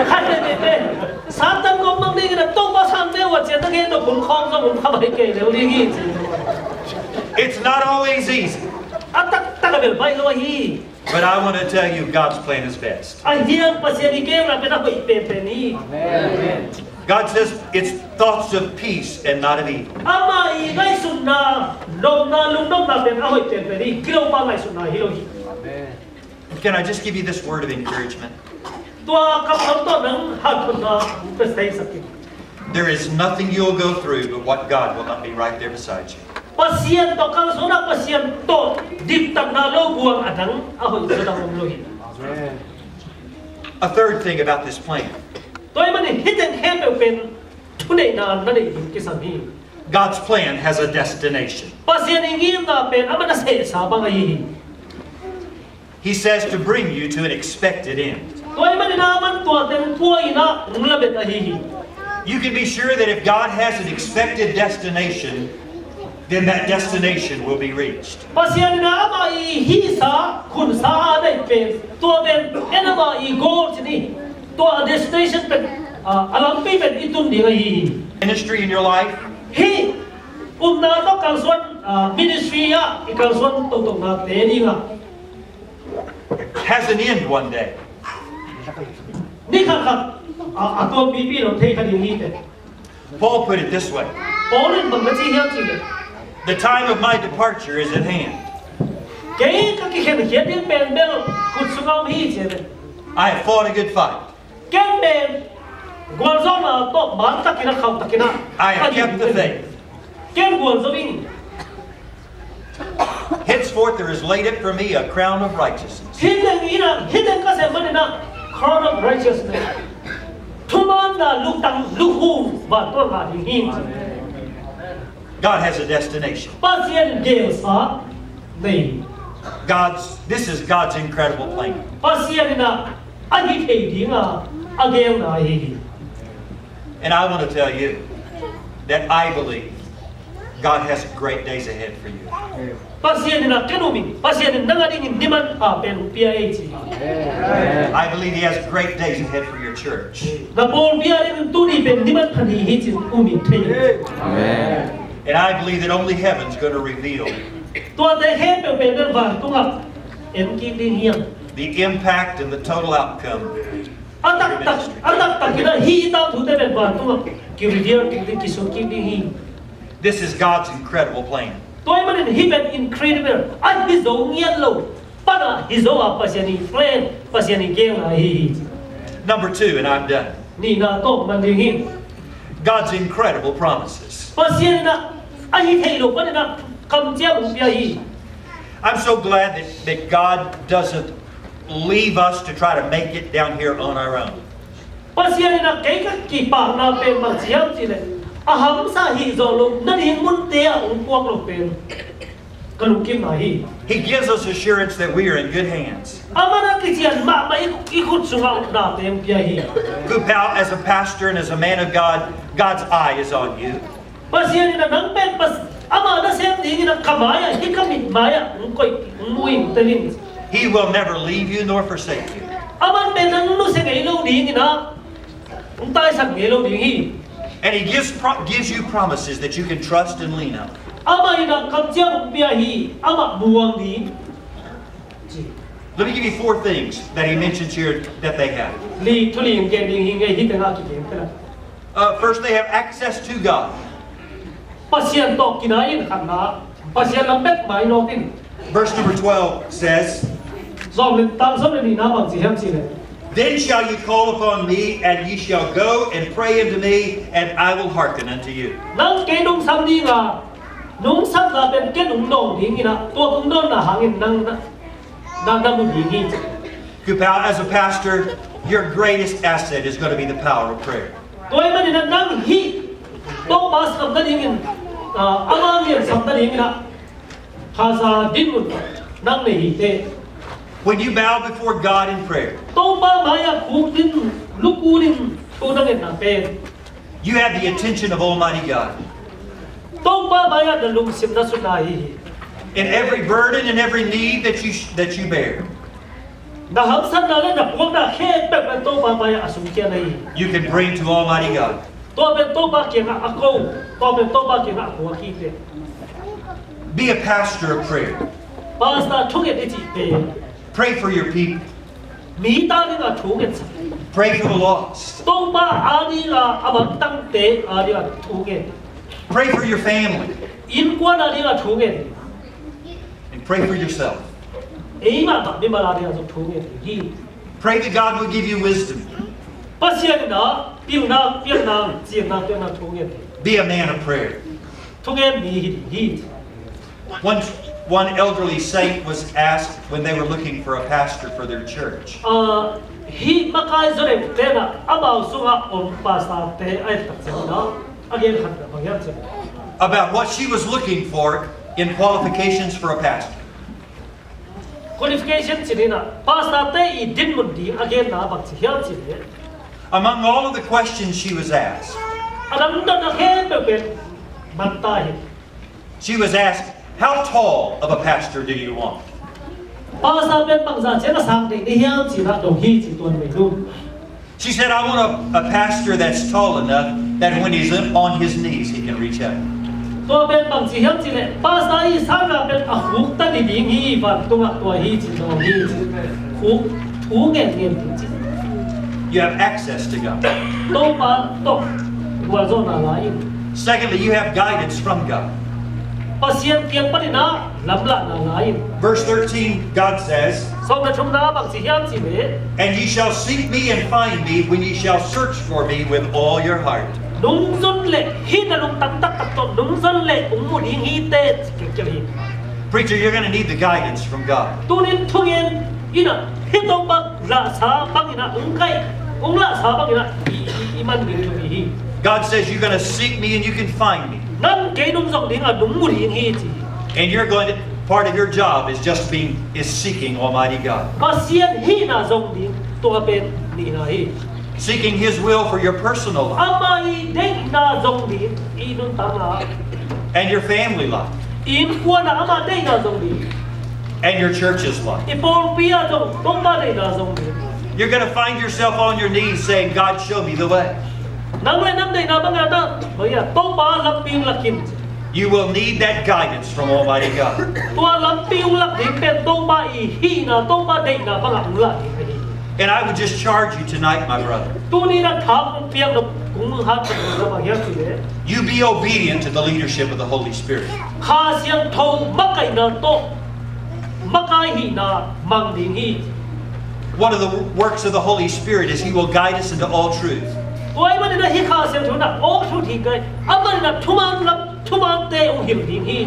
khat veve. Satan kong mang ding in a, Topa sangte uh a cian na gen to, phun khawng zong om kha bai kei lel ding hi. It's not always easy. A taktak a bel baih lo hi. But I want to tell you, God's plan is best. Ahi hang Pasian i gelna pen a hoih penpen hi. God says it's thoughts of peace and not of evil. Ama i ngaihsutna nopna, lungnopna pen a hoih penpen hi. Gilo pa ngaihsutna hi lo hi. Can I just give you this word of encouragement? Tua kammal tawh nang hanthotna ka theisak hi. There is nothing you'll go through but what God will not be right there beside you. Pasian tawh kalsuan a, Pasian tawh diktatna lo guang a dang a hoih zaw dang om lo hi. A third thing about this plan. Tua ahih manin hih teng khempeuh pen thuneihna na neih ding kisam hi. God's plan has a destination. Pasian i ngimna pen a man a sehsa bang ahi hi. He says to bring you to an expected end. Tua ahih manin a man tua teng pua in a hong lamet ahi hi. You can be sure that if God has an expected destination, then that destination will be reached. Pasian in a ama i hihsa, khunsa a neih pen, tua pen en ama i goal ci ni, tua destination pen, ah, a lampi pen i tun ding ahi hi. Ministry in your life. Hih upna tawh kalsuan, ah, ministry ah i kalsuan totoknate ding ah has an end one day. Ni khat khat, a, a tuampipi lo thei kha ding hi teh. Paul put it this way. Paul in bang na ci hiam cih leh, "The time of my departure is at hand." Kei ka kikhen khiat ding pen bel khut sungah om hi ci ve. I have fought a good fight. Ken pen gualzawhna tawh man takin a khauh takin a. I have kept the faith. Ken gualzo ing. Henceforth there is laid up for me a crown of righteousness. Hih teng in a, hih teng ka sep manin a crown of righteousness. Thumanna luktang lukhum vantung a ngah ding hi. God has a destination. Pasian gelsa nei. God's, this is God's incredible plan. Pasian in a, a hi thei dinga a gelna ahi hi. And I want to tell you that I believe God has great days ahead for you. Pasian in a ken um in, Pasian in nang a dingin ni manpha pen hong pia ei ci. I believe He has great days ahead for your church. Na pawlpi a dingin tuni pen ni manpha ni hi ci-in um in thei. Amen. And I believe that only heaven's gonna reveal Tuate khempeuh pen bel vantungah en kik ding hi hang. The impact and the total outcome. A taktak, a taktak in a hih i tangthute pen vantungah ki-reveal kik ding, kisuak kik ding hi. This is God's incredible plan. Tua ahih manin hih pen incredible, a hi zo ngiat lo, pan a hi zo a Pasian i plan, Pasian i gelna ahi hi. Number two, and I'm done. Nihna tawh man ding hi. God's incredible promises. Pasian in a, a hi thei lo panin a kamciam hong pia hi. I'm so glad that, that God doesn't leave us to try to make it down here on our own. Pasian in a kei ka kipakna pen bang ci hiam cih leh, a hamsa hih zawh loh nading munte ah hong puak lo pen ka lungkimna hi. He gives us assurance that we are in good hands. Aman a kician mahmah i, i khut sungah upnate hong pia hi. Kupau, as a pastor and as a man of God, God's eye is on you. Pasian in a nang pen pas-, ama nasem dingin a ka mai-ah, hih ka mit mai-ah hong koih, hong mu in, tel in. He will never leave you nor forsake you. Aman pen nang nusia ngei lo dingin a, hong taisan ngei lo ding hi. And He gives pro-, gives you promises that you can trust and lean on. Amah in a kamciam hong pia hi, amah buang ding. Let me give you four things that He mentions here that they have. Li, thu li hong gen ding hi ing, hih tengah kigen pen a. Uh, first, they have access to God. Pasian tawh kinai in khatna, Pasian lam bek mai nawk in. Verse number twelve says, Sawm le, tang sawm le nihna bang ci hiam cih leh, "Then shall you call upon me, and ye shall go and pray unto me, and I will hearken unto you." Nang kei nungsam dinga, nungsatna pen ken hong dawng dingin a, tua kong dawnna hangin nang na, na, na mu ding hi. Kupau, as a pastor, your greatest asset is gonna be the power of prayer. Tua ahih manin a nang hih Topa sam nadingin, ah, ama lian sam nadingin a, Kha sa dinmun nang nei hi teh. When you bow before God in prayer, Topa mai-ah khukdin, lukhunin thu na ngetna pen, you have the attention of Almighty God. Topa mai-ah na lungsim na sutna ahi hi. In every burden and every need that you, that you bear, na hamsatna le na puakna khempeuh pen Topa mai-ah a sungkhia na hi. You can bring to Almighty God. Tua pen Topa kiangah a ko, tua pen Topa kiangah a puak hi teh. Be a pastor of prayer. Pastor thunget i cih pen, pray for your people. Mi ta dingah thunget sa. Pray for the lost. Topa a dinga a mangtangte a dinga thunget. Pray for your family. Innkuan a dinga thunget. And pray for yourself. Eimah mah mimal a dinga zong thunget hi. Pray that God will give you wisdom. Pasian in a pilna, piakna, ciamna, piakna thunget. Be a man of prayer. Thunget mi hi, hi. One, one elderly saint was asked when they were looking for a pastor for their church. Ah, hih makai Zo Deuh ten a, amau sungah om pastor-te a et tak ciangin a, a gen khat bang hiam cih leh, about what she was looking for in qualifications for a pastor. Qualification cih in a, pastor-te i dinmun ding a genna bang ci hiam cih leh, among all of the questions she was asked, a dang dang a khempeuh pen man ta hi. She was asked, "How tall of a pastor do you want?" Pastor pen bangzah ciang a sang deih na hiam ci-in a dong hi ci tuan mei lun. She said, "I want a, a pastor that's tall enough that when he's on his knees, he can reach heaven." Tua pen bang ci hiam cih leh, pastor i sanna pen a khukta ni ding hi, vantungah tua hi ci dong hi ci. Khuk, thu ngen ngen ding ci. You have access to God. Topa tawh gualzawhna la in. Secondly, you have guidance from God. Pasian kiang panin ah lamlahna la in. Verse thirteen, God says, Sawm le thumna bang ci hiam cih leh, "And ye shall seek me and find me when ye shall search for me with all your heart." Nungzon le hih na lungtang taktak tawh nungzon le hong mu ding hi teh, ci kiakial hi. Preacher, you're gonna need the guidance from God. Tunin thungen in ah, hih Topa lahsa bangin ah hong kai, hong lahsa bangin ah i, i, i man ding thupi hi. God says, "You're gonna seek me and you can find me." Nang kei nong zong ding a nong mu ding hi, ci. And you're going to, part of your job is just being, is seeking Almighty God. Pasian hihna zong ding, tua pen nihna hi. Seeking His will for your personal life. Ama i deihna zong ding i nuntakna, and your family life, i innkuan ah ama deihna zong ding, and your church's life. I pawlpi ah zong Topa deihna zong ding. You're gonna find yourself on your knees saying, "God, show me the way." Nang le nang deihna bangin ah, bangin ah, "Topa, lampi hong lak in." You will need that guidance from Almighty God. Tua lampi hong lak ding pen Topa i hihna, Topa deihna bangah hong lak ding ahi hi. And I would just charge you tonight, my brother. Tuni in ah thak kong piak nop, kong hanthawn nop bang hiam cih leh, you be obedient to the leadership of the Holy Spirit. Kha Siangtho makaihna tawh makai hihna mang ding hi. One of the works of the Holy Spirit is He will guide us into all truth. Tua ahih manin ah hih Kha Siangtho in ah all truth hi kei. Amah in ah thuman lam, thumante hong hilh ding hi.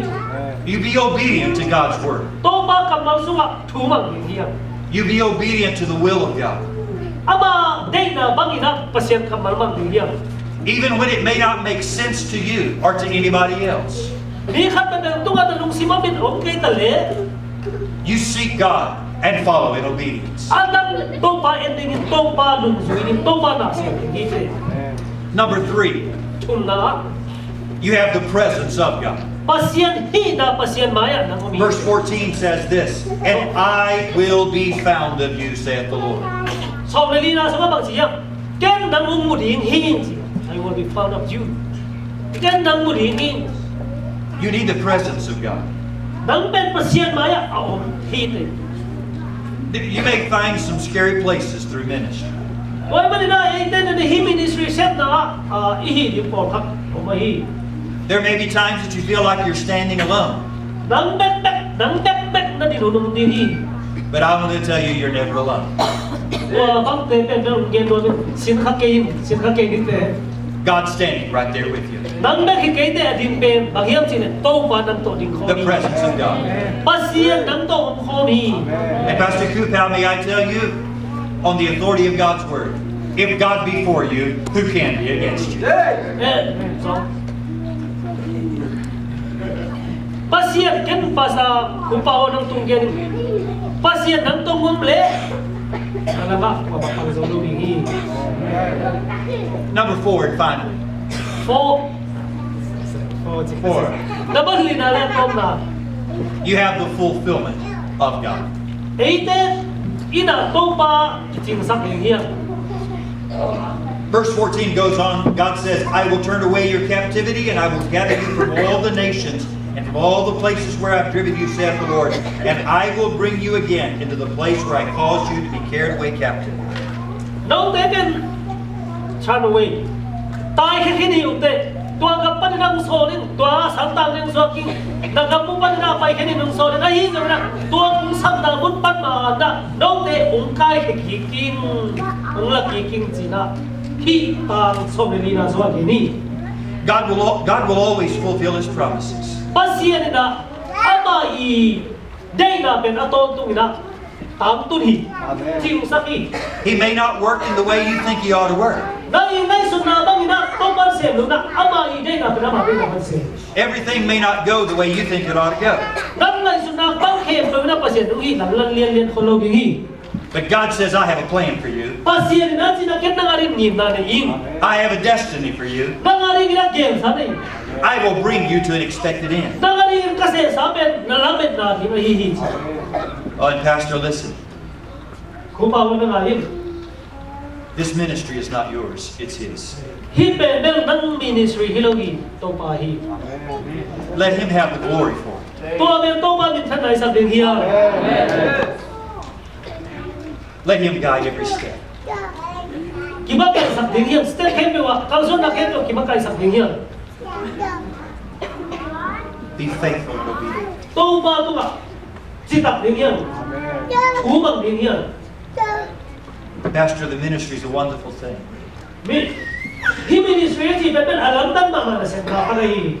You be obedient to God's word. Topa kammal sungah thu mang ding hi hang. You be obedient to the will of God. Ama deihna bangin ah Pasian kammal mang ding hi hang. Even when it may not make sense to you or to anybody else. Mi khat peuhpeuh tungah na lungsim ah mit om kei ta leh, you seek God and follow in obedience. A nang Topa en dingin, Topa nungzui ding, Topa na sem ding hi teh. Number three, thumna, you have the presence of God. Pasian hihna, Pasian mai-ah nang om hi. Verse fourteen says this, "And I will be found of you, saith the Lord." Sawm le lina sungah bang ci hiam? "Ken nang hong mu ding hi," ci. "I will be found of you." Ken nang mu ding hi. You need the presence of God. Nang pen Pasian mai-ah a om hi teh. You may find some scary places through ministry. Tua ahih manin ah eite in ah hih ministry sepna ah, ah, i hih ding pawlkhat om ahi. There may be times that you feel like you're standing alone. Nang bekbek, nang bekbek na din hun om ding hi. But I want to tell you, you're never alone. Tua bangte pen bel hong gen nuam ing, sin kha kei in, sin kha kei in teh. God's standing right there with you. Nang bek hi kei teh a ding pen, bang hiam cih leh Topa nang tawh ding khawm hi. The presence of God. Pasian nang tawh om khawm hi. And Pastor Kupau, may I tell you, on the authority of God's word, if God be for you, who can be against you? Eh, so, Pasian, ken Pastor Kupau nang tung gen, Pasian nang tawh om leh, na lamah kua bang pang zo lo ding hi. Number four and finally. Four. Four. Number lina le tawpna. You have the fulfillment of God. Eite in ah Topa i cingsak ding hi hang. Verse fourteen goes on, God says, "I will turn away your captivity, and I will gather you from all the nations and from all the places where I've driven you, saith the Lord, and I will bring you again into the place where I caused you to be carried away captive." Note pen, turn away. Taikhia khin hi uh teh. Tua gam panin ah hong sawl ing, tua saltang ning zuak ing. Na gam mu panin ah paikhia ning hong sawl ing. Ahi zongin ah tua kong sapna mun pan ma-in ah note hong kaikhia kik ing, hong la kik ing ci-in ah hih tang sawm le lina sungah gen hi. God will al-, God will always fulfill His promises. Pasian in ah ama i deihna pen a tawntungin ah tangtun hi. Amen. Cingsak hi. He may not work in the way you think He ought to work. Nang i ngaihsutna bangin ah Topa'n sem lo-in ah ama i deihna pen ama deihna bang sem. Everything may not go the way you think it ought to go. Nang ngaihsutna bang khempeuh in ah Pasian nung hihna lam lianlian khol lo ding hi. But God says, "I have a plan for you." Pasian in ah ci-in ah ken nang adingin ngimna nei ing. I have a destiny for you. Nang adingin ah gensa nei. I will bring you to an expected end. Nang adingin ka sehsa pen na lametna ding ahi hi. Oh, and Pastor, listen. Kupa, nang ngai in. This ministry is not yours, it's His. Hih pen bel nang ministry hi lo hi, Topa hi. Let Him have the glory for it. Tua bel Topa minthanna i sak ding hi hang. Let Him guide every step. Kimakaihsak ding hi hang, step khempeuh ah, kalsuanna khempeuh kimakaihsak ding hi hang. Be Be faithful and obedient. Topa tungah citak ding hiam? Amen. Thu bang ding hiam? Pastor, the ministry is a wonderful thing. Mi, hih ministry a ci pen pen a lamdang mahmah nasem kha a hi.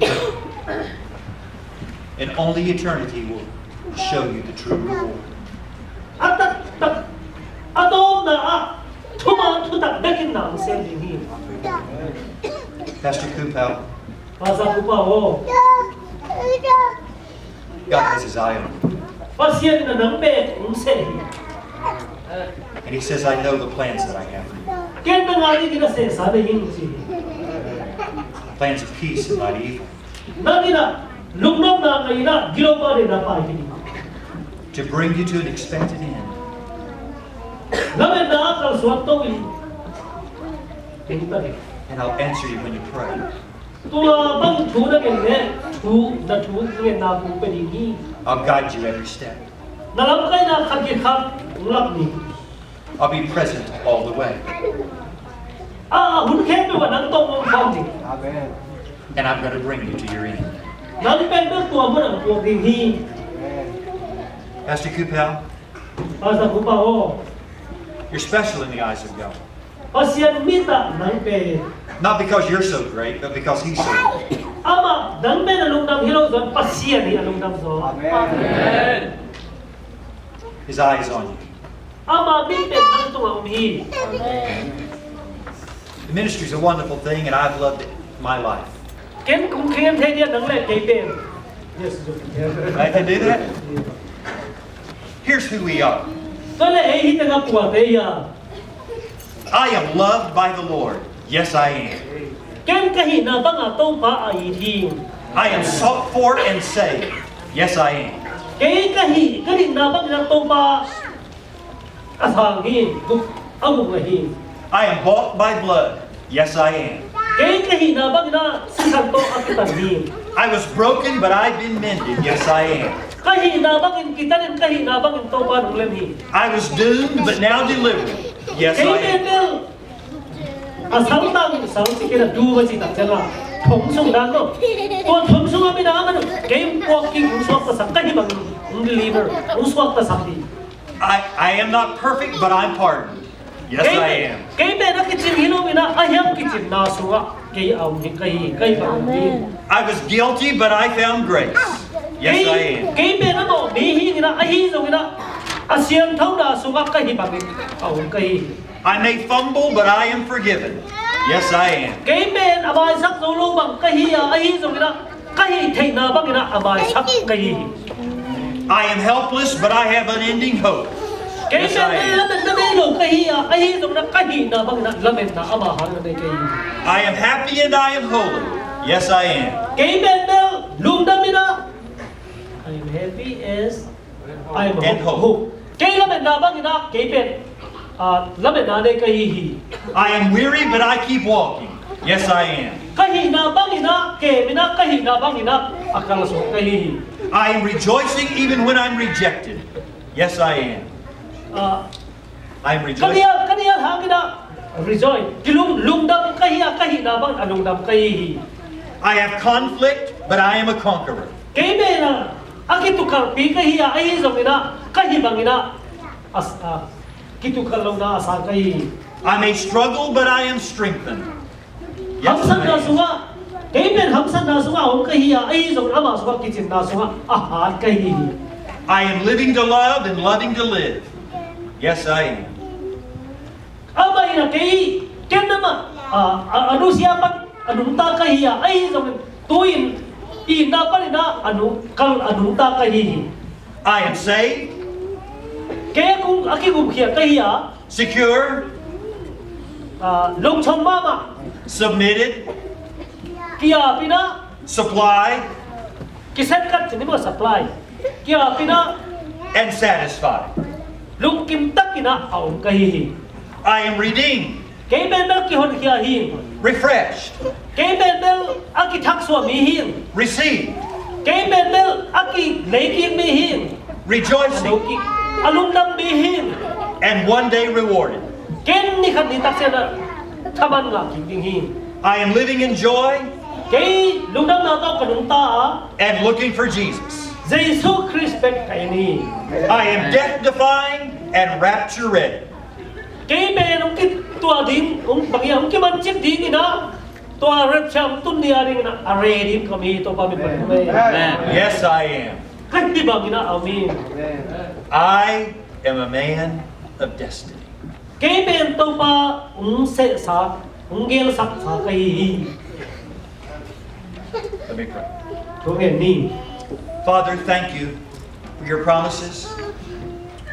And only eternity will show you the true reward. A taktak, a tawpna ah thuman thutak bekin na hong sem ding hi. Pastor Kupau. Pastor Kupau aw. God has his eye on you. Pasian in a nang pen hong sem hi. And he says, "I know the plans that I have for you." Ken nang a dingin a sesa na hi ing ci hi. Plans of peace and not evil. Nang in a lungdamna, ngai in a gilo pa deihna pai hi. To bring you to an expected end. Lametna a kalsuan to in. Ken ta hi. And I'll answer you when you pray. Tua bang thu na ngen leh, thu, na thu ngenna thu pe ding hi. I'll guide you every step. Na lamkaina khat khit khat hong lak ding. I'll be present all the way. A, a hun khempeuh ah nang tawh hong kham ding. Amen. And I'm gonna bring you to your end. Nang pen bel tua mun ah hong tuak ding hi. Amen. Pastor Kupel, Pastor Kupel aw. You're special in the eyes of God. Pasian mit ah nang pen. Not because you're so great, but because he's so great. Amah nang pen a lungdam hi lo zaw, Pasian hi a lungdam zaw. Amen. His eye is on you. Ama mit pen nang tungah om hi. The ministry is a wonderful thing, and I've loved it my life. Ken kong khen thei dia nang le kei pen. Yes, you can. I can do that? Here's who we are. Tua le ei hi teng a puate hi a. I am loved by the Lord. Yes, I am. Ken ka hihna banga Topa a it hi. I am sought for and saved. Yes, I am. Kei ka hih, ka hihna bangin a Topa a sang hi, guk, a guk a hi. I am bought by blood. Yes, I am. Kei ka hihna bangin a sisan tawh a kitan hi. I was broken, but I've been mended. Yes, I am. Ka hihna bangin kitanin, ka hihna bangin Topa nong lem hi. I was doomed, but now delivered. Yes, I am. Kei pen bel a saltang, sal cikin a dum a ci tak ciang a thong sung dan maw. Tua thong sung a mi na a man kei puak kik hong suaktasak ka hih bangin hong deliver, hong suaktasak hi. I, I am not perfect, but I'm pardoned. Yes, I am. Kei pen a kicin hi lo in a, a hiam kicinna sungah kei a om hi, ka hi, ka hi bang hi. Amen. I was guilty, but I found grace. Yes, I am. Kei, kei pen a mawh mi hi in a, ahi zongin a, a siangthona sungah ka hi bangin a om ka hi. I may fumble, but I am forgiven. Yes, I am. Kei pen a maisak zo lo bang ka hi a, ahi zongin a, ka hih theihna bangin a, a maisak ka hi hi. I am helpless, but I have unending hope. Yes, I am. Kei pen lametna nei lo ka hi a, ahi zongin a ka hihna bangin a lametna ama hangin a nei ka hi hi. I am happy and I am holy. Yes, I am. Kei pen bel lungdam in a, I am happy as I am hope. Kei lametna bangin a, kei pen, ah, lametna nei ka hi hi. I am weary, but I keep walking. Yes, I am. Ka hihna bangin a, kem in a, ka hihna bangin a, a kalsuan ka hi hi. I am rejoicing even when I'm rejected. Yes, I am. Ah, I am rejoicing. Ka nial, ka nial hangin a rejoice. Kilung, lungdam ka hi a, ka hihna bangin a lungdam ka hi hi. I have conflict, but I am a conqueror. Kei pen a, a kitukhalpi ka hi a, ahi zongin a, ka hih bangin a, a, a, kitukhal lohna a sang ka hi hi. I may struggle, but I am strengthened. Yes, I am. Hamsatna sungah, kei pen hamsatna sungah a om ka hi a, ahi zongin ama sungah kicinna sungah a hat ka hi hi. I am living to love and loving to live. Yes, I am. Amah in a kei, ken amah, a, a, a nusia pan a nungta ka hi a, ahi zongin tu-in itna panin a, a nung, kal a nungta ka hi hi. I am saved. Kei a kung, a kigumkhia ka hi a. Secure. A, lungchom mahmah. Submitted. Ki-ap in a. Supply. Kisetkat ci ni maw, supply. Ki-ap in a. And satisfied. Lungkim takin a a om ka hi hi. I am redeemed. Kei pen bel kihonkhia hi. Refreshed. Kei pen bel a kithaksuah mi hi. Received. Kei pen bel a kileikik mi hi. Rejoicing. A lungdam mi hi. And one day rewarded. Ken ni khat ni tak ciang a thaman ngah kik ding hi. I am living in joy. Kei lungdamna tawh ka nungta a, and looking for Jesus. Jesu Khrist bek ka en hi. I am death defying and rapture ready. Kei pen hong kituah ding, hong bang hiam, hong kimancip ding in a, tua rapture hong tun ni a ding in a, a ready in ka om hi, Topa min panin. Amen. Yes, I am. Ka hi bang in a, amen. I am a man of destiny. Kei pen Topa hong sehsa, hong gelsaksa ka hi hi. Let me pray. Thu ngen ni. Father, thank you for your promises.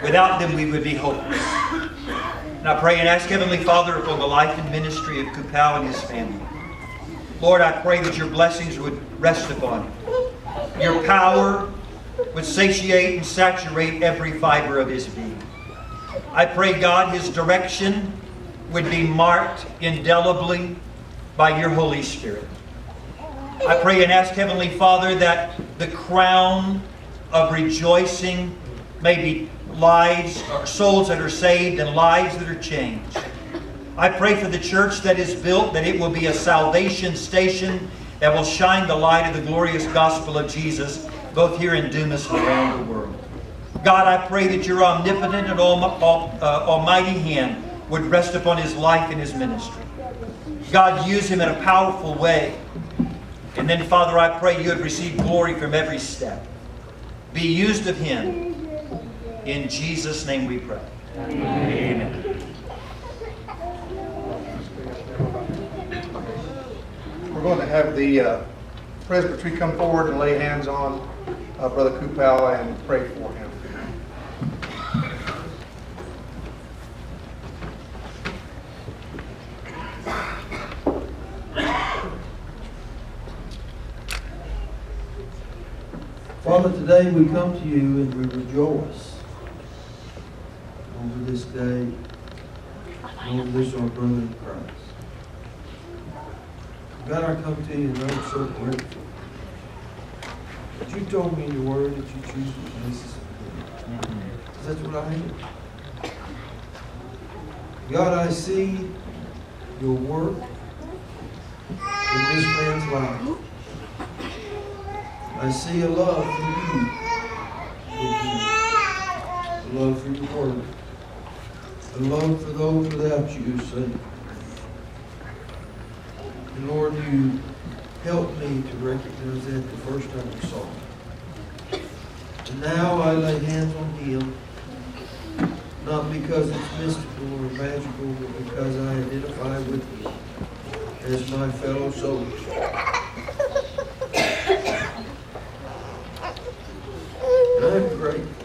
Without them, we would be hopeless. And I pray and ask, Heavenly Father, for the life and ministry of Kupao and his family. Lord, I pray that your blessings would rest upon him. Your power would satiate and saturate every fiber of his being. I pray, God, his direction would be marked indelibly by your Holy Spirit. I pray and ask, Heavenly Father, that the crown of rejoicing may be lives, or souls that are saved and lives that are changed. I pray for the church that is built, that it will be a salvation station that will shine the light of the glorious gospel of Jesus, both here in Dumas and around the world. God, I pray that your omnipotent and almi-, al-, uh, almighty hand would rest upon his life and his ministry. God, use him in a powerful way. And then, Father, I pray you would receive glory from every step. Be used of him. In Jesus' name we pray. Amen. We're going to have the, uh, Presbytery come forward and lay hands on, uh, Brother Kupao and pray for him. Father, today we come to you and we rejoice over this day, over this our brother in Christ. God, I come to you and I'm so grateful that you told me in your word that you choose the places of good. That's what I am. God, I see your work in this man's life. I see a love for you, for you. A love for your word. A love for those without you, Savior. And Lord, you helped me to recognize that the first time I saw it. And now I lay hands on him, not because it's mystical or magical, but because I identify with him as my fellow soldier. And I'm grateful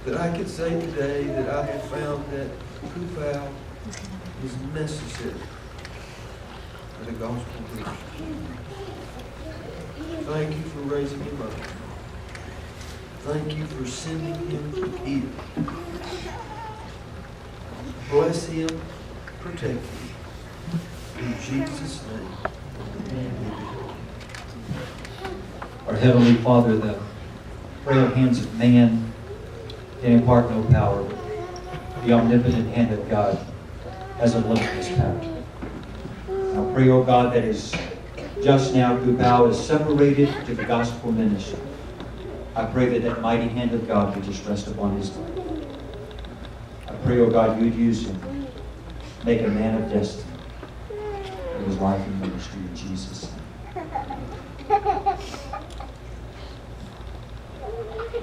that I can say today that I have found that Kupao is necessary for the gospel mission. Thank you for raising him up. Thank you for sending him here. Bless him, protect him. In Jesus' name, amen. Our Heavenly Father, the frail hands of man can impart no power. The omnipotent hand of God has a limitless power. I pray, oh God, that as just now Kupao is separated to the gospel ministry, I pray that that mighty hand of God would just rest upon his life. I pray, oh God, you'd use him, make a man of destiny in his life and ministry in Jesus' name.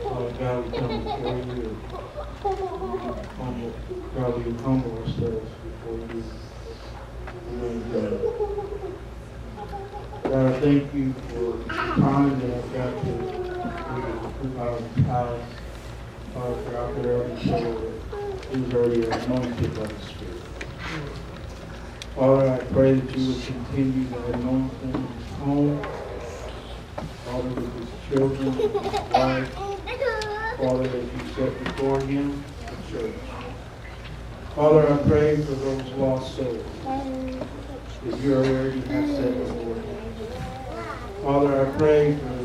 Father God, we come before you. Humble, God, we humble ourselves before you. And, uh, God, I thank you for the time that I've got to be out of the palace. Father, throughout the early show, who's already anointed by the Spirit. Father, I pray that you would continue to anoint him in his home. Father, with his children, his wife. Father, as you set before him the church. Father, I pray for those lost souls that you already have set before him. Father, I pray for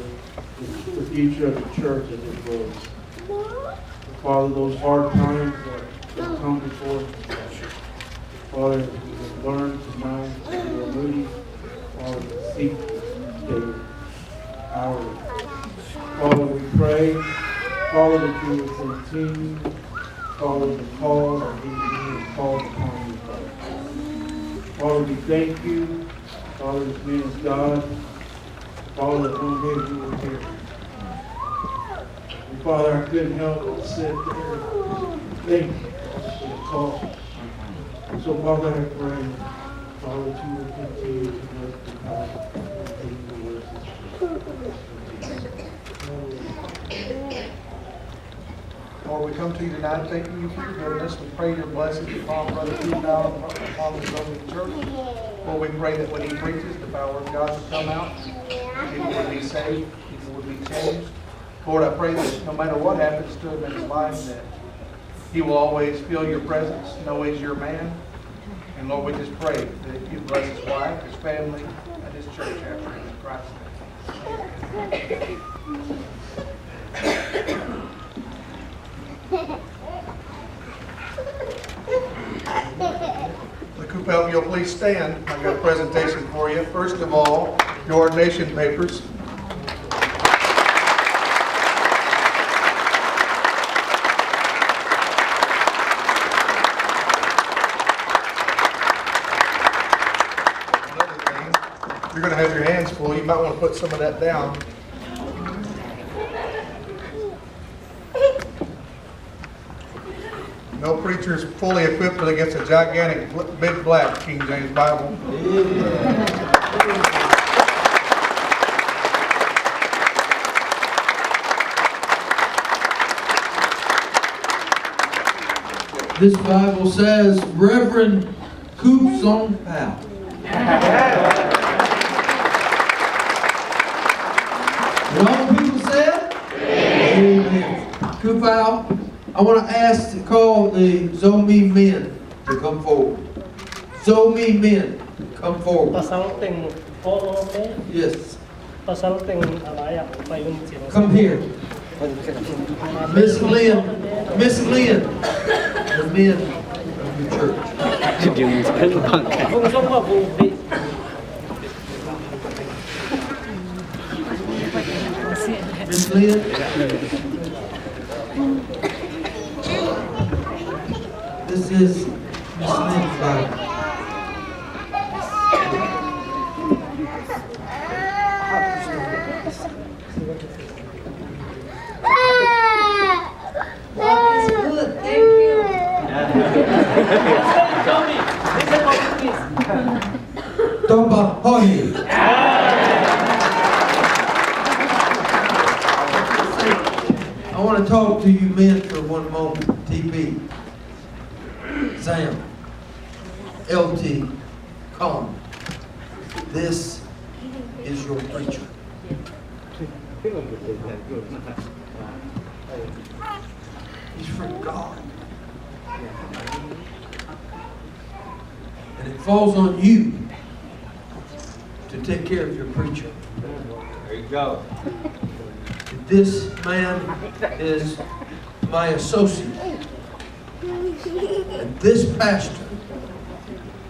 the, the future of the church as it grows. Father, those hard times that, that come before us, Father, we can learn tonight to David, our Father, we pray, Father, that you would continue, Father, to call that we need called upon you, Father. Father, we thank you, Father, this man of God, Father, that one day we will hear. And Father, I couldn't help but say thank you for the call. So, Father, I pray, Father, that you will continue to bless the power and the words of the Lord, we come to you tonight, thanking you for your goodness. We pray your blessings upon Brother Q now and upon the Zoe Church. Lord, we pray that when he preaches, the power of God would come out. People would be saved. People would be changed. Lord, I pray that no matter what happens to him in his life, that he will always feel your presence, know he's your man. And Lord, we just pray that you bless his wife, his family, and his church after him in Christ's name. The Kupel, if you'll please stand. I've got a presentation for you. First of all, your ordination papers. Another thing, you're gonna have your hands full. You might wanna put some of that down. No preacher is fully equipped till he gets a gigantic, bl- big black King James Bible. This Bible says, Reverend Kup Song Pao. And all the people said, Amen. Kup Pao, I want to ask to call the Zomi men to come forward. Zomi men, come forward. Pasal teng polo te. Yes. Pasal teng a lai ah pai un cin. Come here. Miss Lin, Miss Lin, the men of your church. Vung song va vung di. Miss Lin. This is Miss Lin's Bible. God is good. Thank you. Topa Hohi. I want to talk to you men for one moment. T B, Sam, L T, Con. This is your preacher. He's from God. And it falls on you to take care of your preacher. There you go. This man is my associate. And this pastor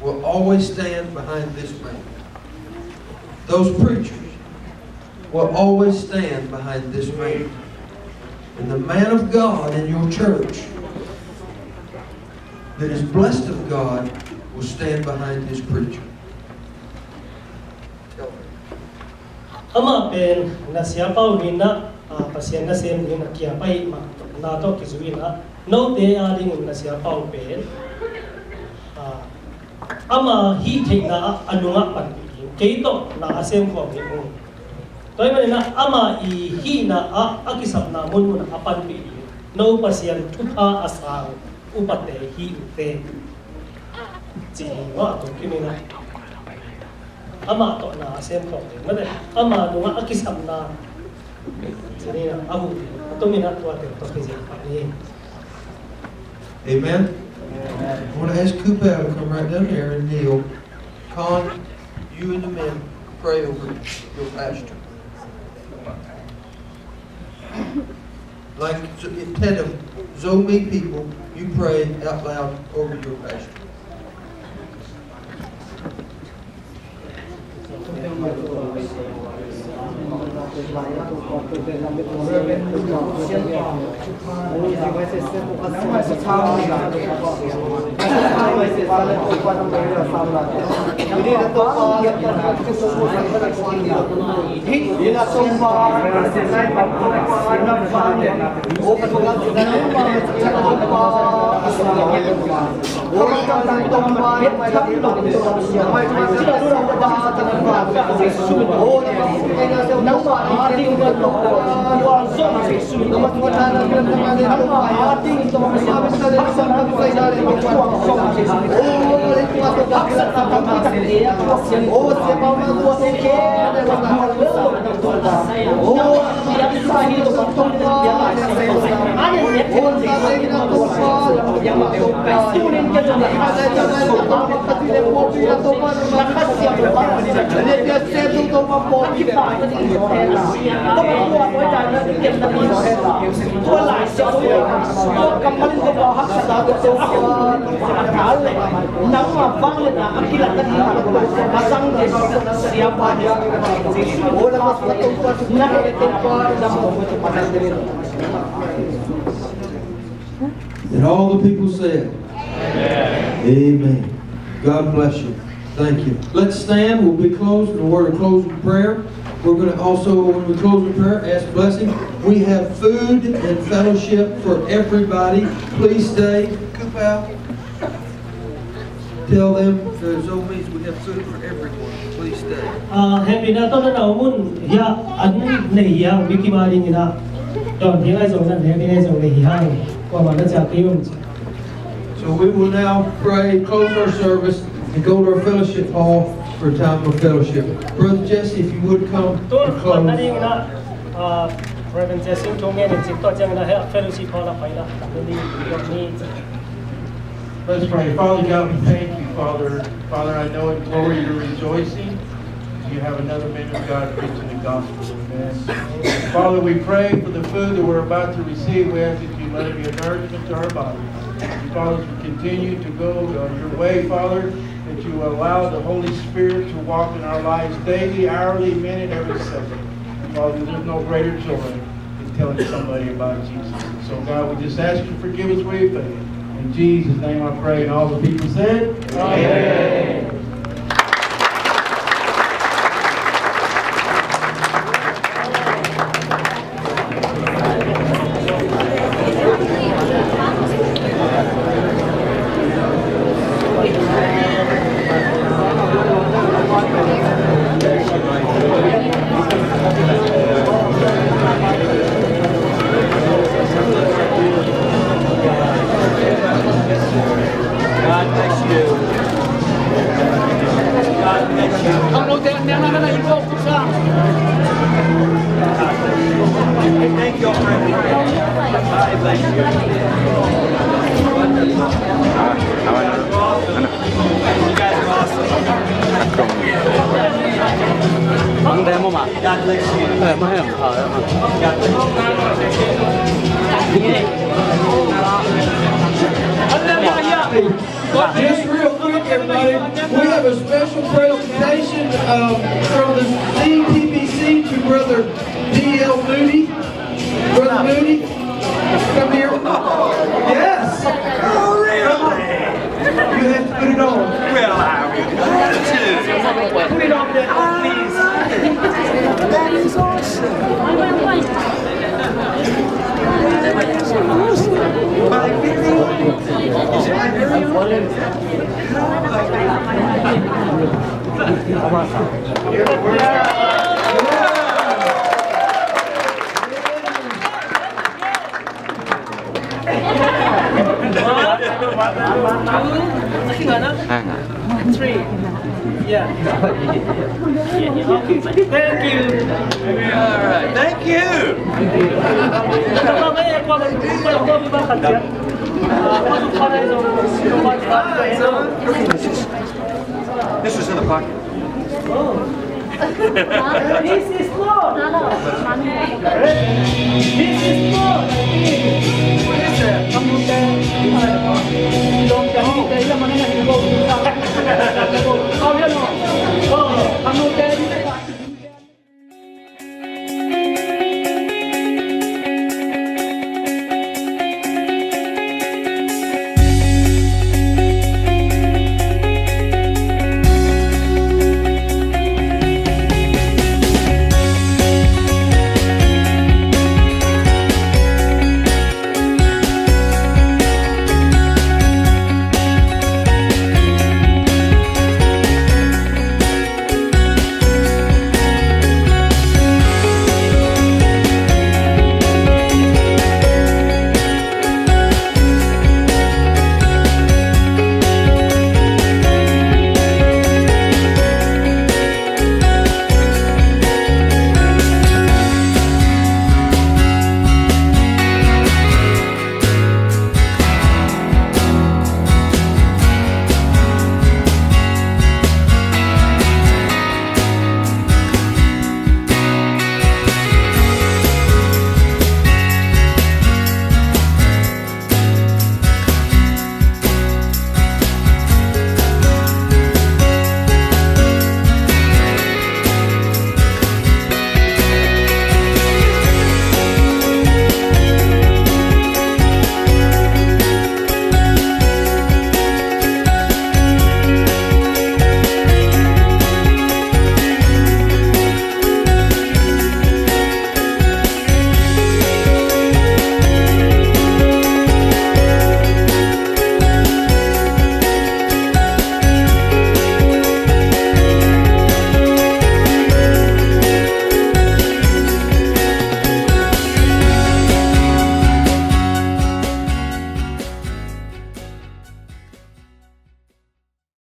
will always stand behind this man. Those preachers will always stand behind this man. And the man of God in your church that is blessed of God will stand behind his preacher. Amah pen na siapa uh in ah, Pasian nasem dingin a kiapai mah na tawh kizui in ah, note a dingin na siapa uh pen ama hih theihna ah a nungah panpih ding, kei tawh na a semkhawm ding uh. Tua ahih manin ah ama i hihna ah a kisapna munmun ah a panpih ding, no Pasian thupha a sang upate hi uh teh, ci hi. Ngah tung kimin ah amah tawh na a semkhawm ding, mate, ama nungah a kisapna ci ni a huh ding. A tumin ah tuate tawh kizia pah ni. Amen. I want to ask Kupa to come right down here and kneel. Con, you and the men pray over your pastor. Like, so, instead of Zomi people, you pray out loud over your pastor. And all the people said, Amen. God bless you. Thank you. Let's stand. We'll be closed in a word of closing prayer. We're going to also, when we close in prayer, ask blessing. We have food and fellowship for everybody. Please stay. Kupa, tell them the Zomis we have food for everyone. Please stay. Ah, hehpihna tawh na na om un, hiah an nei hi hang, mi kim a dingin ah. Dawn hi ngai zong na, hehpihna zong nei hi hang. Kuamah na ciah kei un. So we will now pray, close our service, and go to our fellowship hall for a time of fellowship. Brother Jesse, if you would come to close. Tun na dingin ah, ah, Reverend Jesse thu ngen in cin tawh ciangin ah heh fellowship hall ah pai la. Let's pray. Father God, we thank you, Father. Father, I know in glory you're rejoicing. You have another man of God preaching the gospel. Amen. Father, we pray for the food that we're about to receive. We ask that you let it be a nourishment to our bodies. And Father, as we continue to go, uh, your way, Father, that you allow the Holy Spirit to walk in our lives daily, hourly, minute, every second. And Father, there's no greater joy than telling somebody about Jesus. So, God, we just ask you to forgive us where we fail. In Jesus' name I pray. And all the people said, Amen. God bless you. God bless you. Thank you for everything. God bless you. God bless you. God bless you. Just real quick, everybody, we have a special presentation, um, from the C P B C to Brother D L Moody. Brother Moody, come here. Yes. Oh, really? You have to put it on. Well, I would love to. Put it on there, please. That is awesome. That is awesome. My very own. Is it my very own? Hang on. Three. Yeah. Thank you. All right. Thank you. This is in the pocket. This is not. This is not.